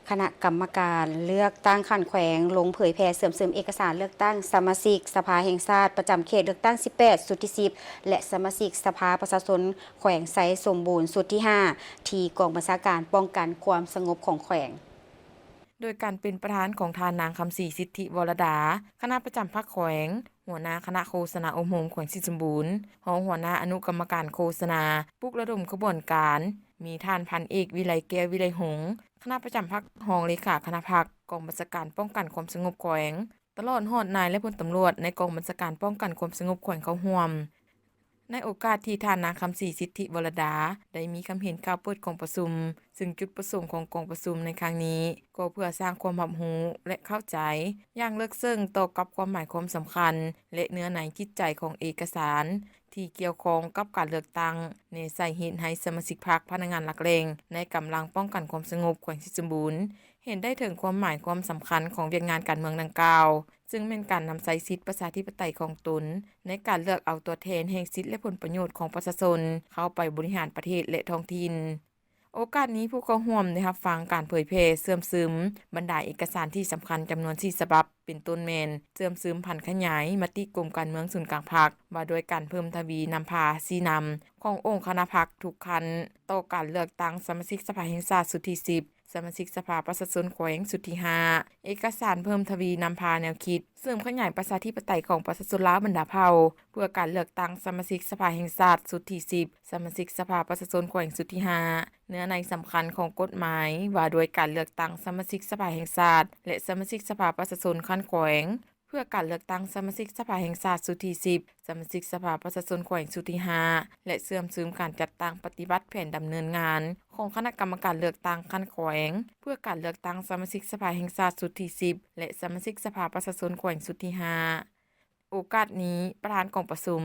ຄະນະກຳມະການເລືອກຕັ້ງຂັ້ນແຂວງລົງເຜີຍແຜ່ເຊື່ອມຊຶມເອກະສານເລືອກຕັ້ງສະມາຊິກສະພາແຫ່ງຊາດປະຈຳເຂດເລືອກຕັ້ງສິບແປດ ຊຸດທີສິບ ແລະ ສະມາຊິກສະພາປະຊາຊົນແຂວງໄຊສົມບູນຊຸດທີຫ້າ ທີ່ກອງບັນຊາການປ້ອງກັນຄວາມສະຫງົບຂອງແຂວງ. ໂດຍການເປັນປະທານຂອງທ່ານນາງ ຄຳສີ ສິດທິວໍລະດາ ຄະນະປະຈຳພັກແຂວງ, ຫົວໜ້າຄະນະໂຄສະນາອົບຮົມແຂວງໄຊສົມບູນ, ຮອງຫົວໜ້າອະນຸກຳມະການໂຄສະນາ, ປຸກລະດົມຂະບວນການ, ມີທ່ານພັນເອກ ວິໄລແກ້ວ ວິໄລຫົງ ຄະນະປະຈຳພັກ, ຮອງເລຂາຄະນະພັກ, ກອງບັນຊາການປ້ອງກັນຄວາມສະຫງົບແຂວງ, ຕະຫຼອດຮອດນາຍ ແລະ ພົນຕຳຫຼວດໃນກອງບັນຊາການປ້ອງກັນຄວາມສະຫງົບແຂວງເຂົ້າຮ່ວມ. ໃນໂອກາດທີ່ທ່ານນາງ ຄຳສີ ສິດທິວໍລະດາ ໄດ້ມີຄຳເຫັນກ່າວເປີດກອງປະຊຸມ, ຊຶ່ງຈຸດປະສົງຂອງກອງປະຊຸມໃນຄັ້ງນີ້ ກໍເພື່ອສ້າງຄວາມຮັບຮູ້ ແລະ ເຂົ້າໃຈຢ່າງເລິກເຊິ່ງຕໍ່ກັບຄວາມໝາຍຄວາມສຳຄັນ ແລະ ເນື້ອໃນຈິດໃຈຂອງເອກະສານທີ່ກ່ຽວຂ້ອງກັບການເລືອກຕັ້ງ, ແນໃສ່ເຫດໃຫ້ສະມາຊິກພັກ, ພະນັກງານຫຼັກແຫຼ່ງໃນກຳລັງປ້ອງກັນຄວາມສະຫງົບແຂວງໄຊສົມບູນ ເຫັນໄດ້ເຖິງຄວາມໝາຍຄວາມສຳຄັນຂອງວຽກງານການເມືອງດັ່ງກ່າວ, ຊຶ່ງແມ່ນການນຳໃຊ້ສິດປະຊາທິປະໄຕຂອງຕົນ ໃນການເລືອກເອົາຕົວແທນແຫ່ງສິດ ແລະ ຜົນປະໂຫຍດຂອງປະຊາຊົນເຂົ້າໄປບໍລິຫານປະເທດ ແລະ ທ້ອງຖິ່ນ. ໂອກາດນີ້, ຜູ້ເຂົ້າຮ່ວມໄດ້ຮັບຟັງການເຜີຍແຜ່ເຊື່ອມຊຶມບັນດາເອກະສານທີ່ສຳຄັນຈຳນວນສີ່ສະບັບ, ເປັນຕົ້ນແມ່ນເຊື່ອມຊຶມຜັນຂະຫຍາຍມະຕິກົມການເມືອງສູນກາງພັກ ວ່າດ້ວຍການເພີ່ມທະວີນຳພາຊີ້ນຳຂອງອົງຄະນະພັກທຸກຂັ້ນ ຕໍ່ການເລືອກຕັ້ງສະມາຊິກສະພາແຫ່ງຊາດຊຸດທີສິບ, ສະມາຊິກສະພາປະຊາຊົນແຂວງຊຸດທີຫ້າ, ເອກະສານເພີ່ມທະວີນຳພາແນວຄິດເສີມຂະຫຍາຍປະຊາທິປະໄຕຂອງປະຊາຊົນລາວບັນດາເຜົ່າ ເພື່ອການເລືອກຕັ້ງສະມາຊິກສະພາແຫ່ງຊາດຊຸດທີສິບ, ສະມາຊິກສະພາປະຊາຊົນແຂວງຊຸດທີຫ້າ, ເນື້ອໃນສຳຄັນຂອງກົດໝາຍວ່າດ້ວຍການເລືອກຕັ້ງສະມາຊິກສະພາແຫ່ງຊາດ ແລະ ສະມາຊິກສະພາປະຊາຊົນຂັ້ນແຂວງ ເພື່ອການເລືອກຕັ້ງສະມາຊິກສະພາແຫ່ງຊາດຊຸດທີສິບ, ສະມາຊິກສະພາປະຊາຊົນແຂວງຊຸດທີຫ້າ ແລະ ເຊື່ອມຊຶມການຈັດຕັ້ງປະຕິບັດແຜນດຳເນີນງານຂອງຄະນະກຳມະການເລືອກຕັ້ງຂັ້ນແຂວງ ເພື່ອການເລືອກຕັ້ງສະມາຊິກສະພາແຫ່ງຊາດຊຸດທີສິບ ແລະ ສະມາຊິກສະພາປະຊາຊົນແຂວງຊຸດທີຫ້າ. ໂອກາດນີ້, ປະທານກອງປະຊຸມ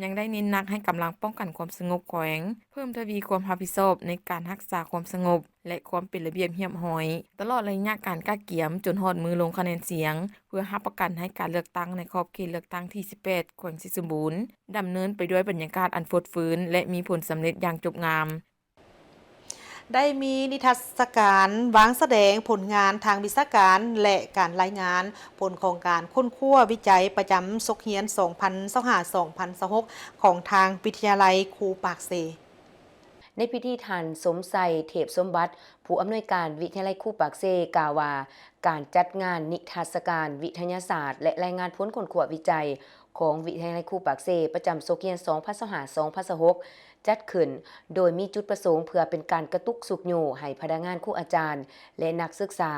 ຍັງໄດ້ເນັ້ນໜັກໃຫ້ກຳລັງປ້ອງກັນຄວາມສະຫງົບແຂວງ ເພີ່ມທະວີຄວາມຮັບຜິດຊອບໃນການຮັກສາຄວາມສະຫງົບ ແລະ ຄວາມເປັນລະບຽບຮຽບຮ້ອຍ ຕະຫຼອດໄລຍະການກະກຽມຈົນຮອດມື້ລົງຄະແນນສຽງ ເພື່ອຮັບປະກັນໃຫ້ການເລືອກຕັ້ງໃນຂອບເຂດເລືອກຕັ້ງທີສິບແປດ ແຂວງໄຊສົມບູນ ດຳເນີນໄປດ້ວຍບັນຍາກາດອັນຟົດຟື້ນ ແລະ ມີຜົນສຳເລັດຢ່າງຈົບງາມ. ໄດ້ມີນິທັດສະການວາງສະແດງຜົນງານທາງວິຊາການ ແລະ ການລາຍງານຜົນຂອງການຄົ້ນຄວ້າວິໄຈປະຈຳສົກຮຽນສອງພັນຊາວຫ້າ ສອງພັນຊາວຫົກ ຂອງທາງວິທະຍາໄລຄູປາກເຊ. ໃນພິທີ ທ່ານ ສົມໄຊ ເທບສົມບັດ ຜູ້ອຳນວຍການວິທະຍາໄລຄູປາກເຊ ກ່າວວ່າ ການຈັດງານນິທັດສະການວິທະຍາສາດ ແລະ ລາຍງານຜົນຄົ້ນຄວ້າວິໄຈຂອງວິທະຍາໄລຄູປາກເຊ ປະຈຳສົກຮຽນ ສອງພັນຊາວຫ້າ ສອງພັນຊາວຫົກ ຈັດຂຶ້ນໂດຍມີຈຸດປະສົງເພື່ອເປັນການກະຕຸກຊຸກຍູ້ໃຫ້ພະນັກງານ, ຄູອາຈານ ແລະ ນັກສຶກສາ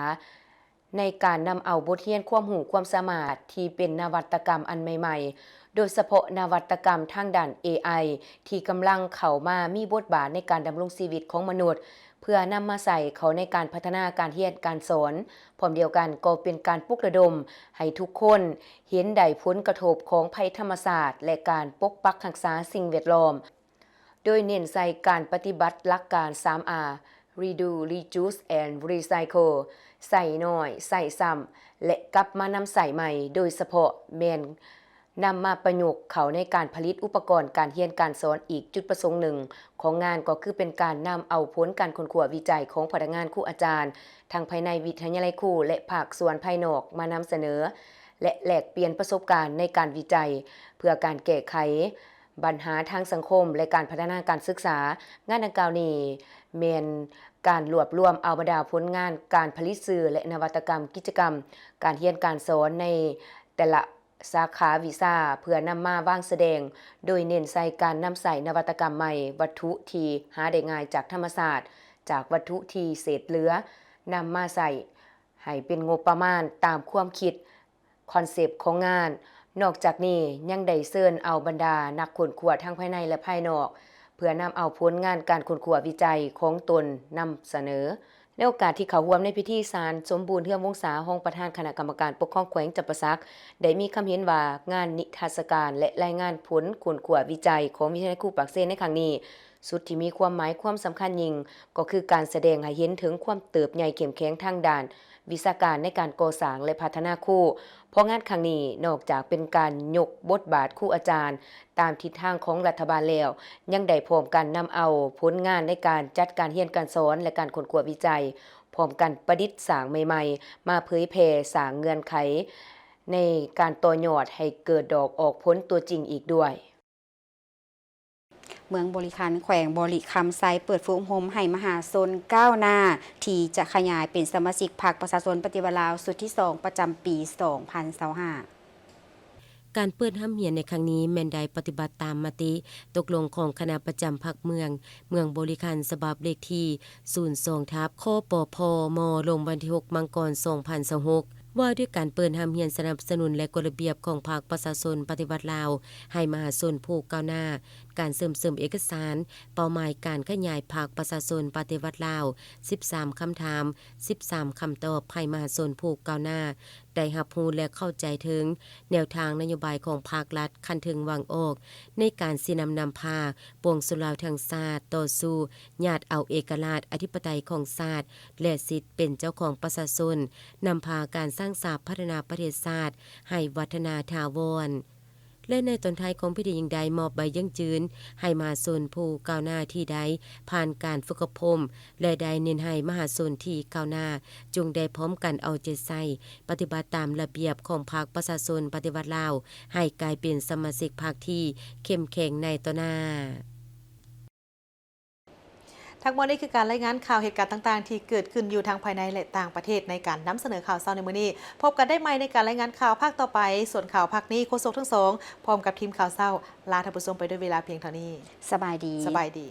ໃນການນຳເອົາບົດຮຽນຄວາມຮູ້ຄວາມສາມາດທີ່ເປັນນະວັດຕະກຳອັນໃໝ່ໆ, ໂດຍສະເພາະນະວັດຕະກຳທາງດ້ານ ເອໄອ ທີ່ກຳລັງເຂົ້າມາມີບົດບາດໃນການດຳລົງຊີວິດຂອງມະນຸດ, ເພື່ອນຳມາໃຊ້ເຂົ້າໃນການພັດທະນາການຮຽນການສອນ. ພ້ອມດຽວກັນກໍເປັນການປຸກລະດົມໃຫ້ທຸກຄົນເຫັນໄດ້ຜົນກະທົບຂອງໄພທຳມະຊາດ ແລະ ການປົກປັກຮັກສາສິ່ງແວດລ້ອມ. ໂດຍເນັ້ນໃສ່ການປະຕິບັດຫຼັກການ ສາມ R: Reduce, Reuse and Recycle ໃຊ້ໜ້ອຍ, ໃຊ້ຊ້ຳ ແລະ ກັບມານຳໃຊ້ໃໝ່, ໂດຍສະເພາະແມ່ນນຳມາປະຍຸກເຂົ້າໃນການຜະລິດອຸປະກອນການຮຽນການສອນ. ອີກຈຸດປະສົງໜຶ່ງຂອງງານກໍຄືເປັນການນຳເອົາຜົນການຄົ້ນຄວ້າວິໄຈຂອງພະນັກງານ, ຄູອາຈານ ທັງພາຍໃນວິທະຍາໄລຄູ ແລະ ພາກສ່ວນພາຍນອກມານຳສະເໜີ ແລະ ແລກປ່ຽນປະສົບການໃນການວິໄຈ ເພື່ອການແກ້ໄຂ ບັນຫາທາງສັງຄົມ ແລະ ການພັດທະນາການສຶກສາ. ງານດັ່ງກ່າວນີ້ແມ່ນການລວບລວມເອົາບັນດາຜົນງານການຜະລິດສື່ ແລະ ນະວັດຕະກຳ, ກິດຈະກຳການຮຽນການສອນໃນແຕ່ລະສາຂາວິຊາ ເພື່ອນຳມາວາງສະແດງ, ໂດຍເນັ້ນໃສ່ການນຳໃຊ້ນະວັດຕະກຳໃໝ່, ວັດຖຸທີ່ຫາໄດ້ງ່າຍຈາກທຳມະຊາດ, ຈາກວັດຖຸທີ່ເສດເຫຼືອ, ນຳມາໃຊ້ໃຫ້ເປັນງົບປະມານຕາມຄວາມຄິດ ຄອນເຊັບຂອງງານ. ນອກຈາກນີ້ຍັງໄດ້ເຊີນເອົາບັນດານັກຄົ້ນຄວ້າທັງພາຍໃນ ແລະ ພາຍນອກ ເພື່ອນຳເອົາຜົນງານການຄົ້ນຄວ້າວິໄຈຂອງຕົນນຳສະເໜີ. ໃນໂອກາດທີ່ເຂົ້າຮ່ວມໃນພິທີ, ທ່ານ ສົມບູນ ເຮືອງວົງສາ ຮອງປະທານຄະນະກຳມະການປົກຄອງແຂວງຈຳປາສັກ ໄດ້ມີຄຳເຫັນວ່າ ງານນິທັດສະການ ແລະ ລາຍງານຜົນຄົ້ນຄວ້າວິໄຈຂອງວິທະຍາໄລຄູປາກເຊໃນຄັ້ງນີ້ ສຸດທີ່ມີຄວາມໝາຍຄວາມສຳຄັນຍິ່ງ ກໍຄືການສະແດງໃຫ້ເຫັນເຖິງຄວາມເຕີບໃຫຍ່ເຂັ້ມແຂງທາງດ້ານວິຊາການໃນການກໍ່ສ້າງ ແລະ ພັດທະນາຄູ. ເພາະງານຄັ້ງນີ້ນອກຈາກເປັນການຍົກບົດບາດຄູອາຈານຕາມທິດທາງຂອງລັດຖະບານແລ້ວ, ຍັງໄດ້ພ້ອມກັນນຳເອົາຜົນງານໃນການຈັດການຮຽນການສອນ ແລະ ການຄົ້ນຄວ້າວິໄຈ, ພ້ອມກັນປະດິດສ້າງໃໝ່ໆ ມາເຜີຍແຜ່, ສ້າງເງື່ອນໄຂໃນການຕໍ່ຍອດໃຫ້ເກີດດອກອອກຜົນຕົວຈິງອີກດ້ວຍ. ເມືອງບໍລິຄັນ ແຂວງບໍລິຄຳໄຊ ເປີດຝຶກອົບຮົມໃຫ້ມະຫາຊົນກ້າວໜ້າ ທີ່ຈະຂະຫຍາຍເປັນສະມາຊິກພັກປະຊາຊົນປະຕິວັດລາວ ຊຸດທີສອງ ປະຈຳປີສອງພັນຊາວຫ້າ. ການເປີດຮ່ຳຮຽນໃນຄັ້ງນີ້ແມ່ນໄດ້ປະຕິບັດຕາມມະຕິຕົກລົງຂອງຄະນະປະຈຳພັກເມືອງ ເມືອງບໍລິຄັນ ສະບັບເລກທີສູນສອງ ທັບ ຄປພ ມ ລົງວັນທີຫົກ ມັງກອນ ສອງພັນຊາວຫົກ ວ່າດ້ວຍການເປີດຮ່ຳຮຽນສະໜັບສະໜູນ ແລະ ກົດລະບຽບຂອງພັກປະຊາຊົນປະຕິວັດລາວ ໃຫ້ມະຫາຊົນຜູ້ກ້າວໜ້າ, ການເສີມເສີມເອກະສານ, ເປົ້າໝາຍການຂະຫຍາຍພັກປະຊາຊົນປະຕິວັດລາວ, ສິບສາມຄຳຖາມ, ສິບສາມຄຳຕອບ ໃຫ້ມະຫາຊົນຜູ້ກ້າວໜ້າໄດ້ຮັບຮູ້ ແລະ ເຂົ້າໃຈເຖິງແນວທາງນະໂຍບາຍຂອງພັກລັດຂັ້ນເທິງວາງອອກ ໃນການຊີ້ນຳນຳພາປວງຊົນລາວທັງຊາດຕໍ່ສູ້ຍາດເອົາເອກະລາດອະທິປະໄຕຂອງຊາດ ແລະ ສິດເປັນເຈົ້າຂອງປະຊາຊົນ, ນຳພາການສ້າງສາພັດທະນາປະເທດຊາດໃຫ້ວັດທະນາຖາວອນ. ແລະ ໃນຕອນທ້າຍຂອງພິທີຍັງໄດ້ມອບໃບຢັ້ງຢືນໃຫ້ມະຫາຊົນຜູ້ກ້າວໜ້າທີ່ໄດ້ຜ່ານການຝຶກອົບຮົມ ແລະ ໄດ້ເນັ້ນໃຫ້ມະຫາຊົນທີ່ກ້າວໜ້າຈົ່ງໄດ້ພ້ອມກັນເອົາໃຈໃສ່ປະຕິບັດຕາມລະບຽບຂອງພັກປະຊາຊົນປະຕິວັດລາວ ໃຫ້ກາຍເປັນສະມາຊິກພັກທີ່ເຂັ້ມແຂງໃນຕໍ່ໜ້າ. ທັງໝົດນີ້ຄືການລາຍງານຂ່າວເຫດການຕ່າງໆ ທີ່ເກີດຂຶ້ນຢູ່ທັງພາຍໃນ ແລະ ຕ່າງປະເທດ ໃນການນຳສະເໜີຂ່າວເຊົ້າໃນມື້ນີ້. ພົບກັນໄດ້ໃໝ່ໃນການລາຍງານຂ່າວພາກຕໍ່ໄປ. ສ່ວນຂ່າວພາກນີ້ ໂຄສົກທັງສອງ ພ້ອມກັບທີມຂ່າວເຊົ້າ ລາທ່ານຜູ້ຊົມໄປດ້ວຍເວລາພຽງເທົ່ານີ້. ສະບາຍດີ. ສະບາຍດີ.